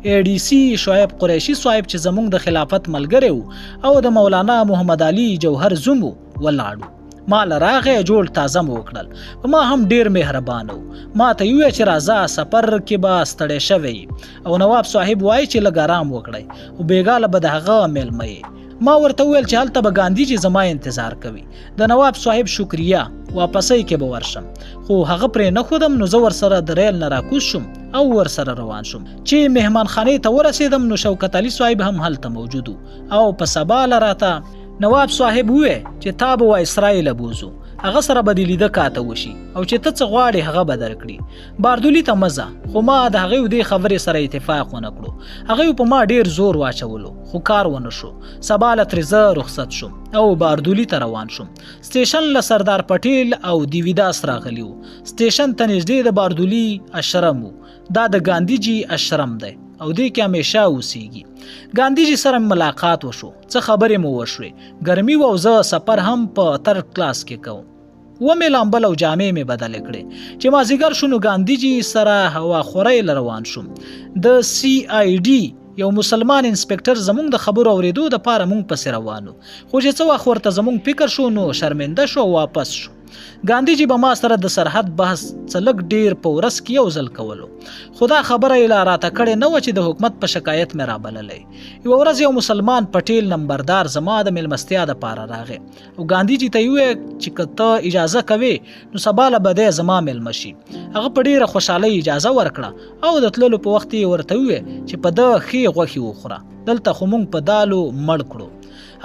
ای ډي سي شعیب قریشي صاحب چې زمونږ د خلافت ملګری و او د مولانا محمد علي جوهر زوم و ولاړو. ما له راغی، جوړ تازه مو وکړل. په ما هم ډیر مهربان و. ما ته یې وویل چې راځه، سفر کې به ستړی شوی او نواب صاحب وایي چې لږ ارام وکړئ او بېګا له به د هغه مېلمه یې. ما ورته وویل چې هلته به ګاندي جي زما انتظار کوي، د نواب صاحب شکریه، واپسۍ کې به ورشم. خو هغه پرې نه ښودم، نو زه ورسره د ریل نه راکوز شوم او ورسره روان شوم. چې مهمانخانې ته ورسېدم نو شوکت علي صاحب هم هلته موجود او په سبا له راته نواب صاحب ووی چې تا به وایسرای له بوځو، هغه سره به دې لیده کاته وشي او چې ته څه غواړې هغه به درکړي. باردولي ته مه ځه. خو ما د هغوی دې خبرې سره اتفاق ونه کړو. هغوی په ما ډیر زور واچولو خو کار ونه شو. سبا له ترې زه رخصت شوم او باردولي ته روان شوم. سټیشن له سردار پټیل او دیویداس راغلي وو. سټیشن ته نږدې د باردولي اشرم و. دا د ګاندي جي اشرم دی او دې کې همیشه اوسیږي. ګاندي جي سره ملاقات وشو، څه خبرې مو وشوې. ګرمي وه او زه سفر هم په ترډ کلاس کې کوم. ومې لامبل او جامې مې بدلې کړې. چې مازیګر شو نو ګاندي جي سره هوا خورۍ له روان شوم. د سی آی ډي یو مسلمان انسپکټر زمونږ د خبرو اورېدو دپاره مونږ پسې روان و، خو چې څه وخت ورته زمونږ فکر شو نو شرمنده شو او واپس شو. ګاندي جي به ما سره د سرحد بحث څه لږ ډیر په ورځ کې یو ځل کولو، خو دا خبره یې لا راته کړې نه وه چې د حکومت په شکایت مې رابللی. یوه ورځ یو مسلمان پټیل نمبردار زما د میلمستیا دپاره راغی او ګاندي جي ته یې وویل چې که ته اجازه کوې نو سبا له به دی زما میلمه شي. هغه په ډیره خوشحالۍ اجازه ورکړه او د تللو په وخت یې ورته وویل چې په ده ښې غوښې وخوره، دلته خو مونږ په دالو مړ کړو.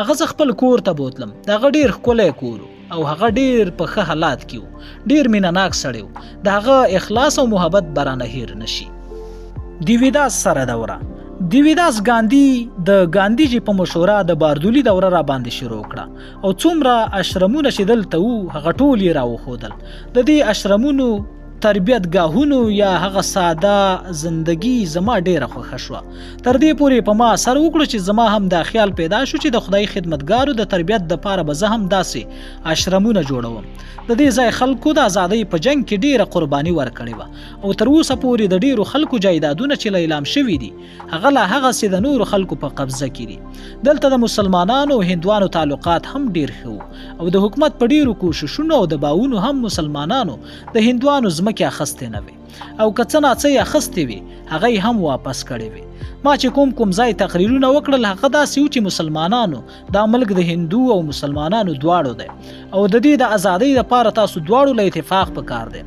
هغه زه خپل کور ته بوتلم. د هغه ډیر ښکلی کور او هغه ډیر په ښه حالات کې و، ډیر مینه ناک سړی و. د هغه اخلاص او محبت به رانه هیر نه شي. دیویداس سره دوره. دیویداس ګاندي د ګاندي جي په مشوره د باردولي دوره را باندې شروع کړه او څومره اشرمونه چې دلته وو هغه ټول یې راوښودل. د دې اشرمونو تربیت ګاهونو یا هغه ساده زندگی زما ډیره خوښه شوه. تر دې پورې په ما اثر وکړو چې زما هم دا خیال پیدا شو چې د خدای خدمتګارو د تربیت دپاره به زه هم داسې اشرمونه جوړوم. د دې ځای خلکو د ازادۍ په جنګ کې ډیره قرباني ورکړې وه او تر اوسه پورې د ډیرو خلکو جایدادونه چې لیلام شوي دي هغه لا هغسې د نورو خلکو په قبضه کې دي. دلته د مسلمانانو او هندوانو تعلقات هم ډیر ښه وو او د حکومت په ډیرو کوششونو او دباوونو هم مسلمانانو د هندوانو ځمکې اخیستې نه وې او که څه ناڅه یې اخیستې وې هغه یې هم واپس کړې وې. ما چې کوم کوم ځای تقریرونه وکړل هغه داسې و چې مسلمانانو دا ملک د هندو او مسلمانانو دواړو دی او د دې د ازادۍ لپاره تاسو دواړو له اتفاق پکار دی،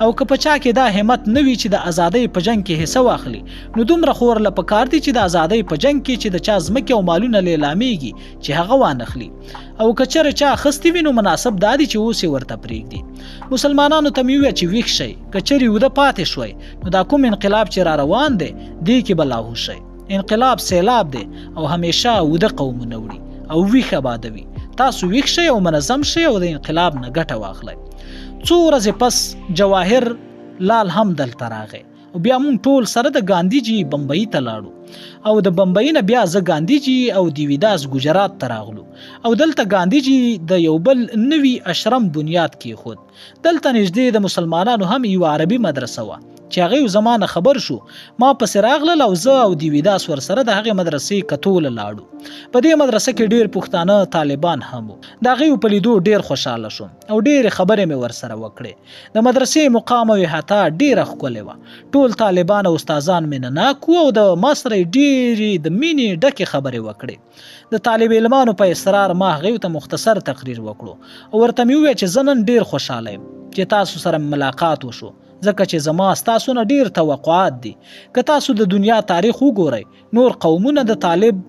او که په چا کې دا همت نه وي چې د ازادۍ په جنګ کې حصه واخلي نو دومره خو ورله پکار دي چې د ازادۍ په جنګ کې چې د چا ځمکې او مالونه لیلامېږي چې هغه وانخلي، او که چېرې چا اخیستې وي نو مناسب دا دي چې اوس یې ورته پرېږدي. مسلمانانو ته مې وویل چې ویښ شئ، که چېرې وده پاتې شوئ نو دا کوم انقلاب چې را روان دی دې کې به لاهو شئ. انقلاب سیلاب دی او همیشه وده قومونه وړي او ویښ آبادوي. تاسو ویښ شئ او منظم شئ او د انقلاب نه ګټه واخلئ. څو ورځې پس جواهر لال هم دلته راغی او بیا مونږ ټول سره د ګاندي جي بمبئی ته لاړو او د بمبئی نه بیا زه ګاندي جي او دیویداس ګجرات ته راغلو او دلته ګاندي جي د یو بل نوي اشرم بنیاد کیښود. دلته نږدې د مسلمانانو هم یوه عربي مدرسه وه چې هغې زما نه خبر شو ما پسې راغلل او زه او دیویداس ورسره د هغې مدرسې کتو له لاړو. په دې مدرسه کې ډیر پښتانه طالبان هم وو. د هغې په لیدو ډیر خوشحاله شوم او ډېرې خبرې مې ورسره وکړې. د مدرسې مقام او احاطه ډېره ښکلې وه. ټول طالبان او استادان مینه ناک وو او د ما سره یې ډېرې د مینې ډکې خبرې وکړې. د طالب علمانو په اصرار ما هغوی ته مختصر تقریر وکړو او ورته مې وویل چې زه نن ډېر خوشحاله یم چې تاسو سره مې ملاقات وشو، ځکه چې زما ستاسو نه ډېر توقعات دي. که تاسو د دنیا تاریخ وګورئ نور قومونه د طالب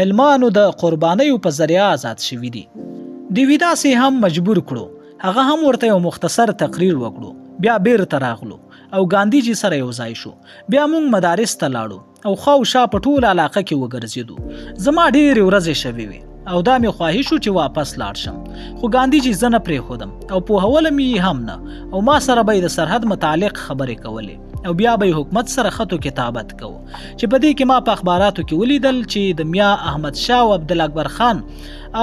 علمانو د قربانیو په ذریعه آزاد شوي دي. دیویداس یې هم مجبور کړو، هغه هم ورته یو مختصر تقریر وکړو. بیا بیرته راغلو او ګاندي جي سره یو ځای شو. بیا مونږ مدارس ته لاړو او خوا شا په ټوله علاقه کې وګرځېدو. زما ډېرې ورځې شوې وې او دا مې خواهش شو چې واپس لاړ شم، خو ګاندي جي زه نه پرېښودم او پوهولم یې هم نه او ما سره به یې د سرحد متعلق خبرې کولې او بیا به یې حکومت سره خط و کتابت کوو چې په دې کې ما په اخباراتو کې ولیدل چې د میا احمد شاه او عبدالاکبر خان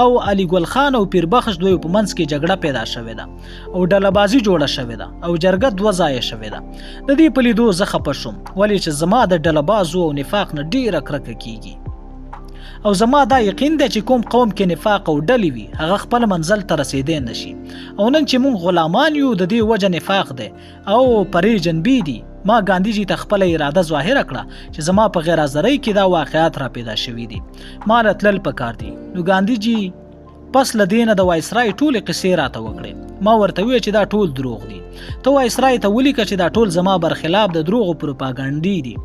او علي ګل خان او پیربخش دوی په منځ کې جګړه پیدا شوې ده او ډله بازي جوړه شوې ده او جرګه دوه ځایه شوې ده. د دې په لیدو زه خپه شوم، ولې چې زما د ډله بازو او نفاق نه ډېره کرکه کیږي. او زما دا یقین دی چې کوم قوم کې نفاق او ډلې وي هغه خپل منزل ته رسیدی نشي او نن چې مونږ غلامان یو د دې وجه نفاق دی او پرې جنبې دي. ما ګاندي جي ته خپله اراده ظاهره کړه چې زما په غیر حاضرۍ کې دا واقعات را پیدا شوي دي، ما له تلل پکار دي. نو ګاندي جي پس له دې نه د وایسرای ټولې قصې راته وکړې. ما ورته وویل چې دا ټول دروغ دي، ته وایسرای ته ولیکه چې دا ټول زما برخلاف د دروغو پروپاګنډې دي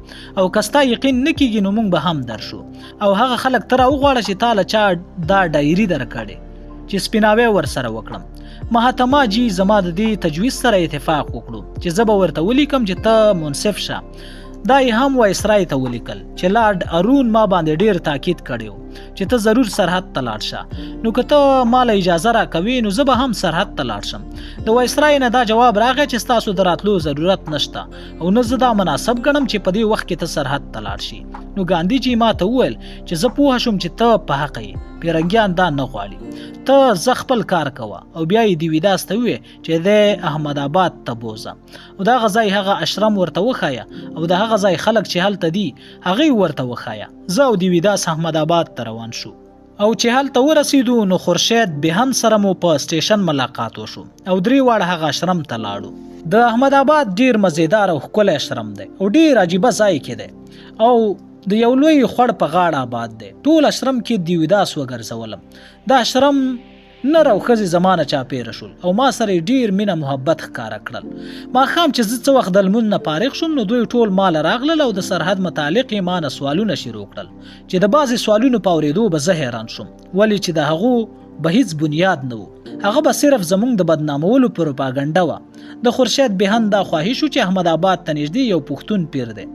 او که ستا یقین نه کیږي نو مونږ به هم درشو او هغه خلک ته راوغواړه چې تا له چا دا ډایري درکړې چې سپیناوی ورسره وکړم. مهاتما جي زما د دې تجویز سره اتفاق وکړو چې زه به ورته ولیکم چې ته منصف شه. دا یې هم وایسرای ته ولیکل چې لارډ ارون ما باندې ډیر تاکید کړی چې ته ضرور سرحد ته لاړ شه، نو که ته ما له اجازه راکوې نو زه به هم سرحد ته لاړ شم. د وایسرای نه دا جواب راغی چې ستاسو د راتلو ضرورت نشته او نه زه دا مناسب ګڼم چې په دې وخت کې ته سرحد ته لاړ شي. نو ګاندي جي ما ته وویل چې زه پوه شوم چې ته په حق یې، پیرنګیان دا نه غواړي، ته زه خپل کار کوه. او بیا یې دیویداس ته وویل چې دی احمد آباد ته بوزه او د هغه ځای هغه اشرم ورته وښایه او د هغه ځای خلک چې هلته دي هغوی ورته وښایه. زه او دیویداس احمد آباد ته روان شو او چې هلته ورسیدو نو خورشید بهن سره مو په سټیشن ملاقات وشو او درې واړه هغه اشرم ته لاړو. د احمد آباد ډیر مزیدار او ښکلی اشرم دی او ډیر عجیبه ځای کې دی او د یو لوی خوړ په غاړه آباد دی. ټول اشرم کې دیوداس وګرځولم. د اشرم نر او ښځې زما نه چاپېره شول او ما سره یې ډېر مینه محبت ښکاره کړل. ماښام چې زه څه وخت د لمونځ نه فارغ شوم نو دوی ټول ما له راغلل او د سرحد متعلق یې ما نه سوالونه شروع کړل چې د بعضې سوالونو په اورېدو به زه حیران شوم، ولې چې د هغو به هیڅ بنیاد نه و، هغه به صرف زمونږ د بدنامولو پروپاګنډه وه. د خورشید بهن دا خواهش و چې احمد آباد ته نږدې یو پښتون پیر دی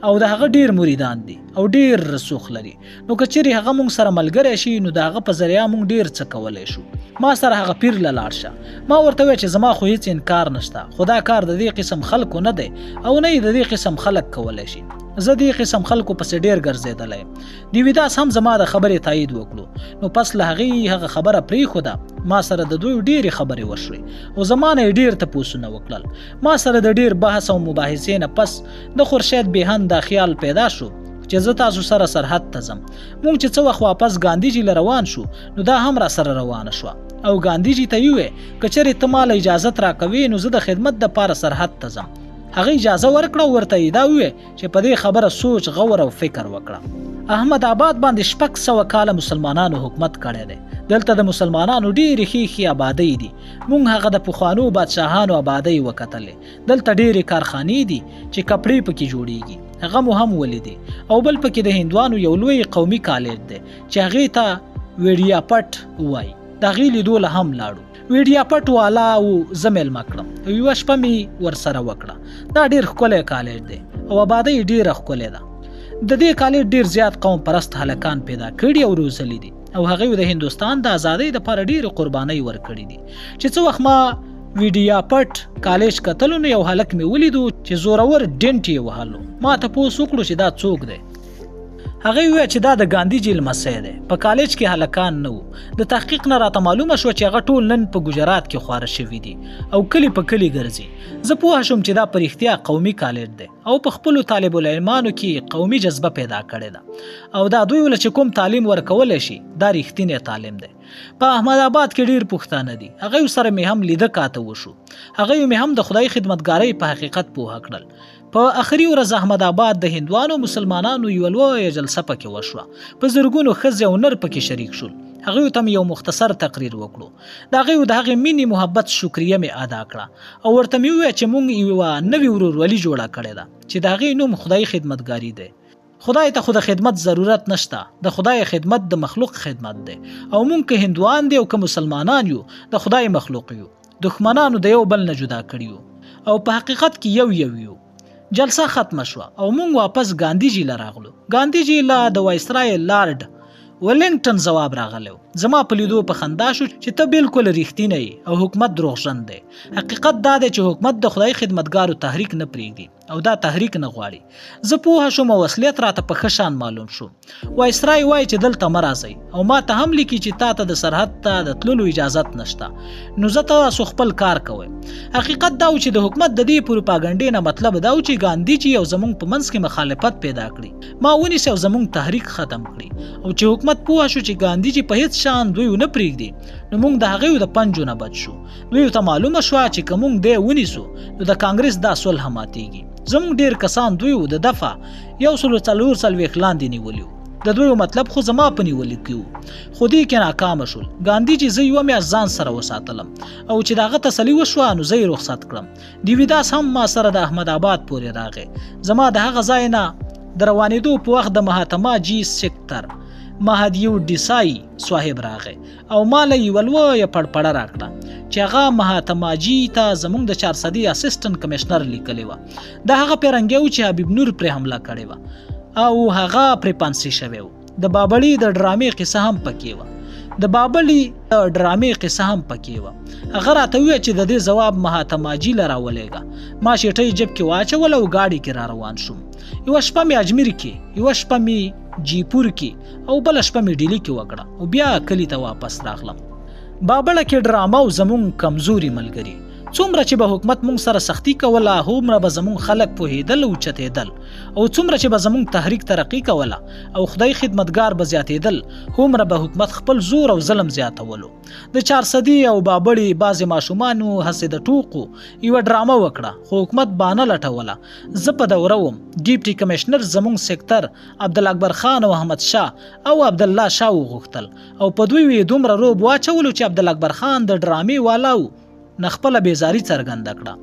او د هغه ډېر مریدان دي او ډېر رسوخ لري، نو که چیرې هغه مونږ سره ملګری شي نو د هغه په ذریعه مونږ ډیر څه کولی شو. ما سره هغه پیر له لاړ شه. ما ورته وویل چې زما خو هیڅ انکار نشته، خو دا کار د دې قسم خلکو نه دی او نه یې د دې قسم خلک کولی شي. زه دې قسم خلکو پسې ډیر ګرځېدلی یم. دیویداس هم زما د خبرې تایید وکړو. نو پس له هغې یې هغه خبره پرېښوده. ما سره د دوی ډېرې خبرې وشوې او زما نه یې ډېر تپوسونه وکړل. ما سره د ډېر بحث او مباحثې نه پس د خورشید بهن دا خیال پیدا شو چې زه تاسو سره سرحد ته ځم. مونږ چې څه وخت واپس ګاندي جي له روان شو نو دا هم را سره روانه شوه او ګاندي جي ته یې وویل که چېرې ته ما له اجازت راکوې نو زه د خدمت دپاره سرحد ته ځم. هغه اجازه ورکړه او ورته یې دا وویل چې په دې خبره سوچ، غور او فکر وکړه. احمد آباد باندې 600 کاله مسلمانانو حکومت کړی دی. دلته د مسلمانانو ډېرې ښې ښې آبادۍ دي. مونږ هغه د پخوانو بادشاهانو آبادۍ وکتلې. دلته ډېرې کارخانې دي چې کپړې پکې جوړیږي، هغه مو هم ولیدې. او بل پکې د هندوانو یو لوی قومي کالج دی چې هغې ته ویډیاپټ وایي، د هغې لیدو له هم لاړو. ویډیاپټ والا و زه مېلمه کړم او یوه شپه مې ورسره وکړه. دا ډېر ښکلی کالج دی او آبادۍ یې ډېره ښکلې ده. د دې کالج ډېر زیات قوم پرست هلکان پیدا کړي او روزلي دي او هغوی د هندوستان د ازادۍ دپاره ډېرې قربانۍ ورکړي دي. چې څه وخت ما ویډیاپټ کالج کتلو نو یو هلک مې ولیدو چې زورور ډینټ یې وهلو. ما تپوس وکړو چې دا څوک دی؟ هغه وویل چې دا د ګاندي جي لمسی دی. په کالج کې هلکان نه وو. د تحقیق نه راته معلومه شوه چې هغه ټول نن په ګجرات کې خواره شوي دي او کلي په کلي ګرځي. زه پوه شوم چې دا په رښتیا قومي کالج دی او په خپلو طالب العلمانو کې قومي جذبه پیدا کړې ده او دا دوی له چې کوم تعلیم ورکولی شي دا رښتینی تعلیم دی. په احمد آباد کې ډیر پښتانه دي، هغوی سره مې هم لیده کاته وشو. هغوی مې هم د خدای خدمتګارۍ په حقیقت پوه کړل. په اخري ورځ احمد آباد د هندوانو او مسلمانانو یوه لویه جلسه پکې وشوه. په زرګونو ښځې او نر پکې شریک شول. هغوی ته مې یو مختصر تقریر وکړو. د هغوی د هغې مینې محبت شکریه مې ادا کړه او ورته مې وویل چې مونږ یوه نوې ورورولي جوړه کړې ده چې د هغې نوم خدای خدمتګاري دی. خدای ته خو د خدمت ضرورت نشته، د خدای خدمت د مخلوق خدمت دی او مونږ که هندوان دي او که مسلمانان یو د خدای مخلوق یو. دښمنانو د یو بل نه جدا کړي یو او په حقیقت کې یو یو یو. جلسه ختمه شوه او مونږ واپس ګاندي جي له راغلو. ګاندي جي له د وایسرای لارډ ولینګټن ځواب راغلی و. زما په لیدو په خندا شو چې ته بالکل رښتینی یې او حکومت دروغژن دی. حقیقت دا دی چې حکومت د خدای خدمتګارو تحریک نه پرېږدي. او دا تحریک نه غواړي. زه پوه شوم او اصلیت راته په ښه شان معلوم شو. وایسرای وایي چې دلته مه راځئ او ما ته هم لیکي چې تا ته د سرحد ته د تللو اجازت نشته، نو زه تاسو خپل کار کوئ. حقیقت دا و چې د حکومت د دې پروپاګنډې نه مطلب دا و چې ګاندي جي او زمونږ په منځ کې مخالفت پیدا کړي، ما ونیسي او زمونږ تحریک ختم کړي. او چې حکومت پوه شو چې ګاندي جي په هیڅ شان دوی نه پرېږدي، نو مونږ د هغوی د پنجو نه بچ شو. دوی ته معلومه شوه چې که مونږ دی ونیسو نو د کانګرس دا صلح ماتیږي. زمونږ ډیر کسان دوی د دفعه 144 لاندې نیولي وو. د دوی مطلب خو زما په نیولو کې وو، خو دې کې ناکامه شول. ګاندي جي زه یوه میاشت ځان سره وساتلم او چې د هغه تسلي وشوه نو زه یې رخصت کړم. دیویداس هم ما سره د احمد آباد پورې راغی. زما د هغه ځای نه د روانېدو په وخت د مهاتما جي سکتر مهدیو ډیسای صاحب راغی او ما له یوه لویه پړپړه راکړه چې هغه مهاتما جي ته زمونږ د چارسدې اسسټنټ کمشنر لیکلې وه. دا هغه پیرنګی و چې حبیب نور پرې حمله کړې وه او هغه پرې پانسي شوی و. د بابړي د ډرامې قصه هم پکې وه. د بابړي د ډرامې قصه هم پکې وه. هغه راته وویل چې د دې ځواب مهاتما جي له راولېږه. ما شیټۍ جیب کې واچوله او ګاډي کې را روان شوم. یوه شپه مې اجمیر کې، یوه شپه مې جیپور کې او بله شپه مې ډیلي کې وکړه او بیا کلي ته واپس راغلم. بابړه کې ډرامه او زمونږ کمزوري ملګري. څومره چې به حکومت مونږ سره سختی کوله هومره به زمونږ خلک پوهېدل او چتېدل، او څومره چې به زمونږ تحریک ترقي کوله او خدای خدمتګار به زیاتېدل هومره به حکومت خپل زور او ظلم زیاتولو. د چارسدې او بابړې بعضې ماشومانو هسې د ټوقو یوه ډرامه وکړه، خو حکومت بانه لټوله. زه په دوره وم. ډیپټي کمشنر زمونږ سکتر عبدالاکبر خان او احمد شاه او عبدالله شاه وغوښتل او په دوی یې دومره روب واچولو چې عبدالاکبر خان د ډرامې والا و نه خپله بیزاری څرګنده کړه.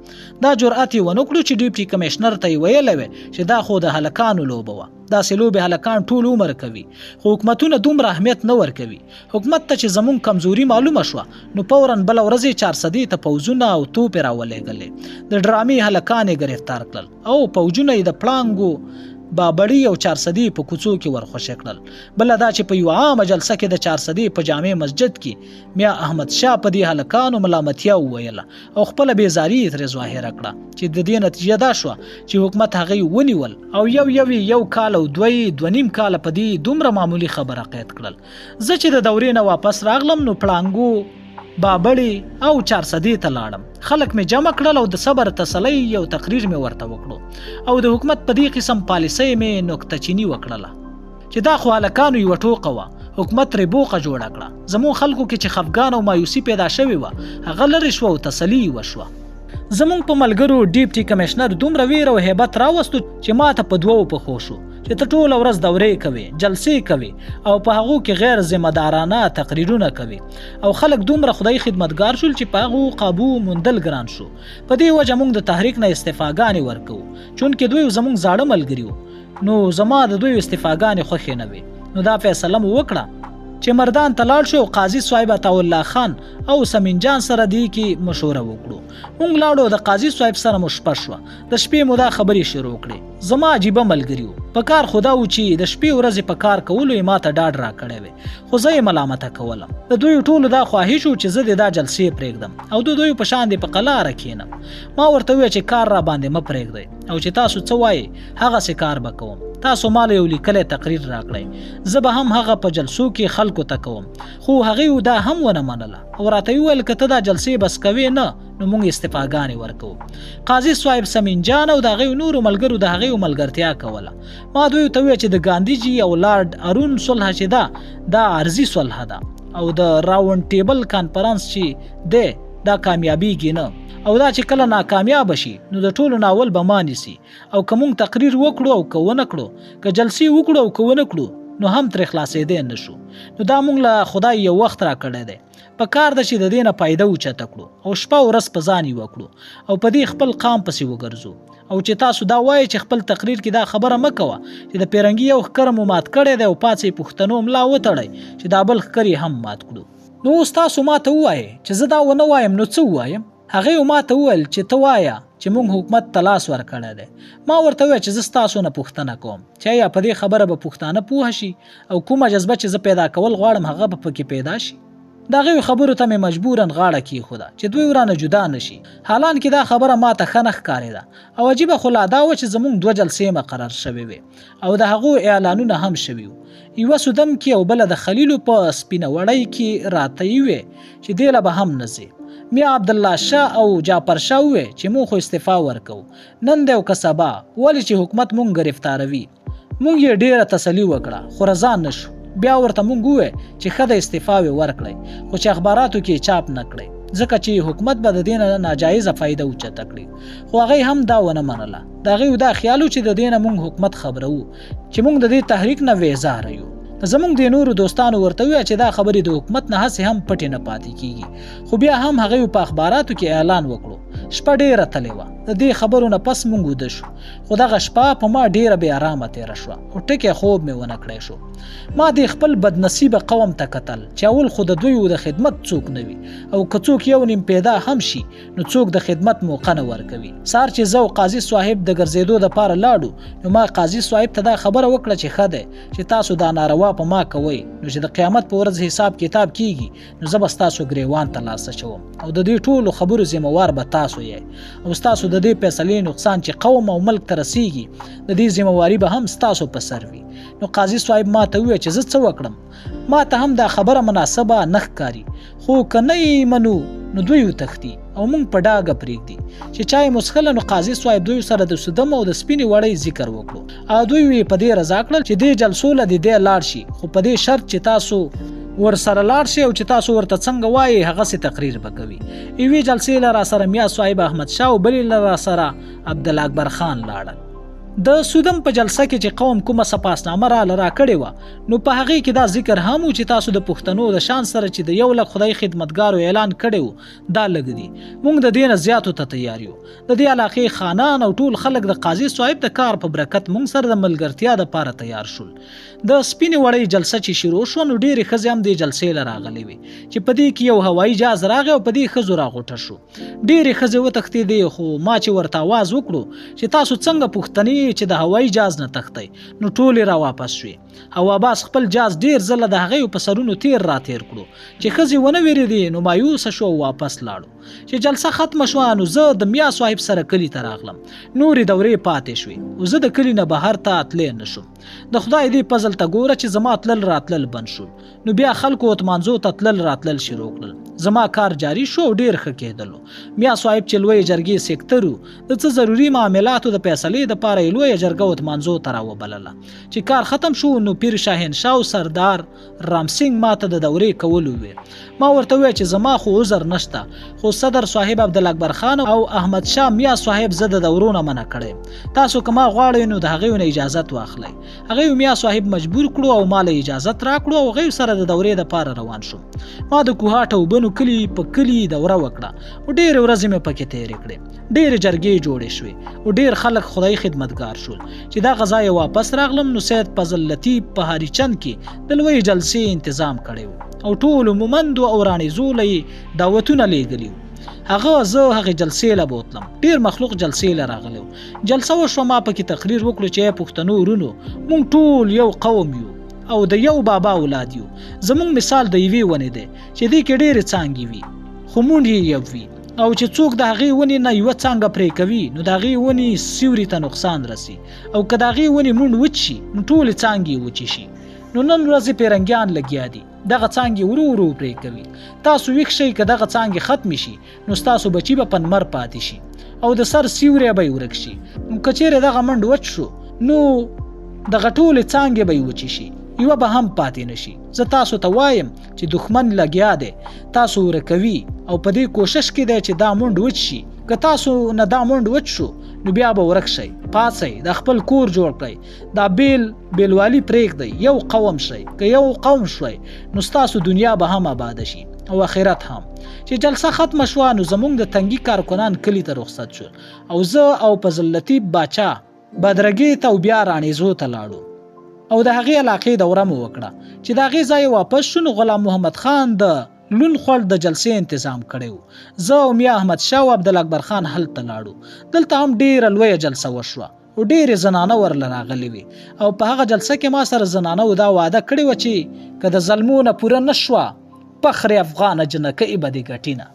دا جرأت یې ونه کړو چې ډیپټي کمشنر ته یې ویلی وی چې دا خو د هلکانو لوبه وه، داسې لوبې هلکان ټول عمر کوي، خو حکومتونه دومره اهمیت نه ورکوي. حکومت ته چې زمونږ کمزوري معلومه شوه نو فوراً بله ورځ یې چارسدې ته پوځونه او توپې راولېږلې. د ډرامې هلکان یې ګرفتار کړل او پوځونه یې د پړانګو بابړي او چارسدې په کوڅو کې ورخوشې کړل. بله دا چې په یوه عامه جلسه کې د چارسدې په جامع مسجد کې میا احمد شاه په دې هلکانو ملامتیا وویله او خپله بیزاري یې ترې ظاهره کړه چې د دې نتیجه دا شوه چې حکومت هغوی ونیول او یو یو یې یو کال او دوه یې 2.5 کاله په دې دومره معمولي خبره قید کړل. زه چې د دورې نه واپس راغلم نو پړانګو بابړې او چارسدې ته لاړم. خلک مې جمع کړل او د صبر تسلۍ یو تقریر مې ورته وکړو او د حکومت په دې قسم پالیسۍ مې نکته چیني وکړله چې دا خو هلکانو یوه ټوقه وه، حکومت ترې بوقه جوړه کړه. زموږ خلکو کې چې خفګان او مایوسي پیدا شوې وه هغه لرې شوه او تسلي یې وشوه. زموږ په ملګرو ډیپټي کمشنر دومره ویر او هیبت راوستو چې ما ته په دوو پښو شو چې ته ټوله ورځ دورې کوې، جلسې کوې او په هغو کې غیر ذمه دارانه تقریرونه کوې او خلک دومره خدای خدمتګار شول چې په هغو قابو موندل ګران شو. په دې وجه موږ د تحریک نه استعفاګانې ورکوو، چونکې دوی زموږ زاړه ملګري وو، نو زما د دوی استعفاګانې خوښې نه وې. نو دا فیصله مو وکړه چې مردان ته لاړ شو او قاضي صاحب عطاالله خان او سمین جان سره دې کې مشوره وکړو. مونږ لاړو د قاضي صاحب سره مو شپه شوه. د شپې مو دا خبرې شروع کړې. زما عجیبه ملګري وو. په کار خو دا و چې د شپې ورځې په کار کولو یې ما ته ډاډ راکړی وی، خو زه یې ملامته کولم. د دوی ټولو دا خواهش و چې زه دې دا جلسې پرېږدم او د دوی په شان دې په قلاره کښېنم. ما ورته وویل چې کار را باندې مه پرېږدئ او چې تاسو څه وایئ هغسې کار به کوم. تاسو ما له یو لیکلی تقریر راکړئ، زه به هم هغه په جلسو کې خلکو ته کوم. خو هغوی دا هم ونه منله او راته یې وویل که ته دا جلسې بس کوې نه نو موږ استعفاګانې ورکوو. قاضي صاحب سمین جان او د هغوی نورو ملګرو د هغوی ملګرتیا کوله. ما دوی ته وویل چې د ګاندي جي او لارډ ارون صلح چې ده دا عارضي صلح ده او د راونډ ټیبل کانفرنس چې دی دا کامیابیږي نه، او دا چې کله ناکامیابه شي نو د ټولو ناول به ما نیسي او که موږ تقریر وکړو او که ونه کړو، که جلسې وکړو او که ونه کړو نو هم ترې خلاصېدی نه شو. نو دا موږ له خدای یو وخت راکړی دی، په کار ده چې د دې نه پایده اوچته کړو او شپه ورځ په ځان یوه کړو او په دې خپل قام پسې وګرځو. او چې تاسو دا وایئ چې خپل تقریر کې دا خبره مه کوه چې د پیرنګي یو ښکر مو مات کړی دی او پاڅئ پښتنو ملا وتړئ چې دا بل ښکر یې هم مات کړو. نو اوس تاسو ما ته ووایئ چې زه دا ونه وایم نو څه ووایم؟ هغې ما ته وویل چې ته وایه چې موږ حکومت ته لاس ورکړی دی. ما ورته وویل چې زه ستاسو نه پوښتنه کوم چې ایا په دې خبره به پښتانه پوه شي او کومه جذبه چې زه پیدا کول غواړم هغه به پکې پیدا شي؟ د هغوی خبرو ته مې مجبوراً غاړه کېښوده چې دوی رانه جدا نه شي. حالانکې دا خبره ماته ښه نه ښکارېده او عجیبه خو لا دا وه چې زمونږ دوه جلسې مقرر شوې وې او د هغو اعلانونه هم شوي وو. یوه سودم کې او بله د خلیلو په سپینه وړۍ کې راته یې وې چې دې له به هم نه ځې. میا عبدالله شاه او جعفر شاه ووې چې مونږ خو استعفا ورکوو، نن دی او که سبا، ولې چې حکومت مونږ ګرفتاروي. مونږ یې ډېره تسلي وکړه خو رضا نه شو. بیا ورته مونږ ووې چې ښه ده استعفاوې ورکړئ خو چې اخباراتو کې یې چاپ نه کړئ ځکه چې حکومت به د دې نه ناجایزه فایده اوچته کړي. خو هغوی هم دا ونه منله. د هغوی دا خیال و چې د دې نه مونږ حکومت خبروو چې مونږ د دې تحریک نه ویزاره یو. زمونږ دې نورو دوستانو ورته وویل چې دا خبرې د حکومت نه هسې هم پټې نه پاتې کیږي. خو بیا هم هغوی په اخباراتو کې اعلان وکړو. شپه ډېره تلې وه. د دې خبرو نه پس مونږ وده شو. خو دغه شپه په ما ډېره بې ارامه تېره شوه او ټکی خوب مې ونه کړی شو. ما دې خپل بدنصیبه قوم ته کتل چې اول خو د دوی د خدمت څوک نه وي او که څوک یو نیم پیدا هم شي نو څوک د خدمت موقع نه ورکوي. سهار چې زه او قاضي صاحب د ګرځېدو دپاره لاړو نو ما قاضي صاحب ته دا خبره وکړه چې ښه دی چې تاسو دا ناروا په ما کوئ نو چې د قیامت په ورځ حساب کتاب کیږي نو زه به ستاسو ګریوان ته لاس اچوم او د دې ټولو خبرو ذمه وار به تاسو یئ او ستاسو د دې فیصلې نقصان چې قوم او ملک ته رسیږي د دې ذمه واري به هم ستاسو په سر وي. نو قاضي صاحب ما ته وویل چې زه څه وکړم؟ ما ته هم دا خبره مناسبه نه ښکاري خو که نه یې منو نو دوی وتښتي او مونږ په ډاګه پرېږدي. چې چای مو څښله نو قاضي صاحب دوی سره د سودم او د سپینې وړۍ ذکر وکړو او دوی یې په دې رضا کړل چې دې جلسو له دې دی لاړ شي خو په دې شرط چې تاسو ورسره لاړ شئ او چې تاسو ورته څنګه وایئ هغسې تقریر به کوي. یوې جلسې له راسره میا صاحب احمد شاه او بلې له راسره عبدالاکبر خان لاړل. د سودم په جلسه کې چې قوم کومه سپاسنامه راله راکړې وه نو په هغې کې دا ذکر هم و چې تاسو د پښتنو د شان سره چې د یو لک خدای خدمتګارو اعلان کړی و دا لږ دي، مونږ د دې نه زیاتو ته تیار یو. د دې علاقې خانان او ټول خلک د قاضي صاحب د کار په برکت مونږ سره د ملګرتیا د پاره تیار شول. د سپینې وړۍ جلسه چې شروع شوه نو ډېرې ښځې هم دې جلسې له راغلې وې چې په دې کې یو هوایي جاز راغی او په دې ښځو راغوټه شو. ډېرې ښځې وتښتېدې خو ما چې ورته اواز وکړو چې تاسو څنګه پښتنې یې چې د هوایي جاز نه تښتئ نو ټولې راواپس شوې. هواباز خپل جاز ډېر ځله د هغیو په سرونو تېر راتېر کړو چې ښځې ونه وېرېدې نو مایوسه شو او واپس لاړو. چې جلسه ختمه شوه نو زه د میا صاحب سره کلي ته راغلم. نورې دورې پاتې شوې او زه د کلي نه بهر ته تلی نه شوم. د خدای دې فضل ته ګوره چې زما تلل راتلل بند شول نو بیا خلکو اتمانزو ته تلل راتلل شروع کړل. زما کار جاري شو او ډېر ښه کېدلو. میا صاحب چې لویې جرګې سېکتر و د څه ضروري معاملاتو د فیصلې دپاره یې لویه جرګه اتمانزو ته راوبلله. چې کار ختم شو نو پیر شاهنشاه او سردار رام سینګ ما ته د دورې کولو وې. ما ورته وویل چې زما خو عذر نشته خو صدر صاحب عبدالاکبر خان او احمد شاه میا صاحب زه د دورو نه منع کړی یم. تاسو که ما غواړئ نو د هغوی نه اجازت واخلئ. هغوی میا صاحب مجبور کړو او ما له اجازت راکړو او هغوی سره د دورې دپاره روان شوم. ما د کوهاټ او بنو کلي په کلي دوره وکړه او ډېرې ورځې مې پکې تېرې کړې. ډېرې جرګې جوړې شوې او ډېر خلک خدای خدمتګار شول. چې دغه ځایه واپس راغلم نو سید فضل لطیف په هریچند کې د لویې جلسې انتظام کړی و او ټولو مومندو او راڼیزو له یې دعوتونه لیږلي وو. هغه زه هغې جلسې له بوتلم. ډېر مخلوق جلسې له راغلی و. جلسه وشوه ما پکې تقریر وکړو چې ای پښتنو ورونو مونږ ټول یو قوم یو او د یو بابا اولاد یو. زمونږ مثال د یوې ونې دی چې دې کې ډېرې څانګې وي خو مونډ یې یو وي او چې څوک د هغې ونې نه یوه څانګه پرې کوي نو د هغې ونې سیوري ته نقصان رسي او که د هغې ونې مونډ وچ شي نو ټولې څانګې یې وچې شي. نو نن ورځې پیرنګیان لګیا دي دغه څانګې ورو ورو پرې کوي. تاسو ویښ شئ که دغه څانګې ختمې شي نو ستاسو بچي به په نمر پاتې شي او د سر سیوری به یې ورک شي. نو که چیرې دغه منډ وچ شو نو دغه ټولې څانګې به یې وچې شي، یوه به هم پاتې نه شي. زه تاسو ته وایم چې دښمن لګیا دی تاسو ورکوي او په دې کوشش کې دی چې دا منډ وچ شي. که تاسو نه دا منډ وچ شو نو بیا به ورک شئ. پاڅئ، دا خپل کور جوړ کړئ، دا بیل بیلوالي پرېږدئ، یو قوم شئ. که یو قوم شوئ نو ستاسو دنیا به هم آباده شي او آخرت هم. چې جلسه ختمه شوه نو زمونږ د تنګي کارکنان کلي ته رخصت شول او زه او فضل لطیف باچا بدرګې ته او بیا راڼیزو ته لاړو او د هغې علاقې دوره مو وکړه. چې د هغې ځایه واپس شو نو غلام محمد خان د لون خوړ د جلسې انتظام کړی و. زه او میا احمد شاه او عبدالاکبر خان هلته لاړو. دلته هم ډېره لویه جلسه وشوه او ډېرې زنانه ورله راغلې وې او په هغه جلسه کې ما سره زنانه دا وعده کړې وه چې که د زلمو نه پوره نه شوه فخر افغانه جنکۍ به دې ګټینه.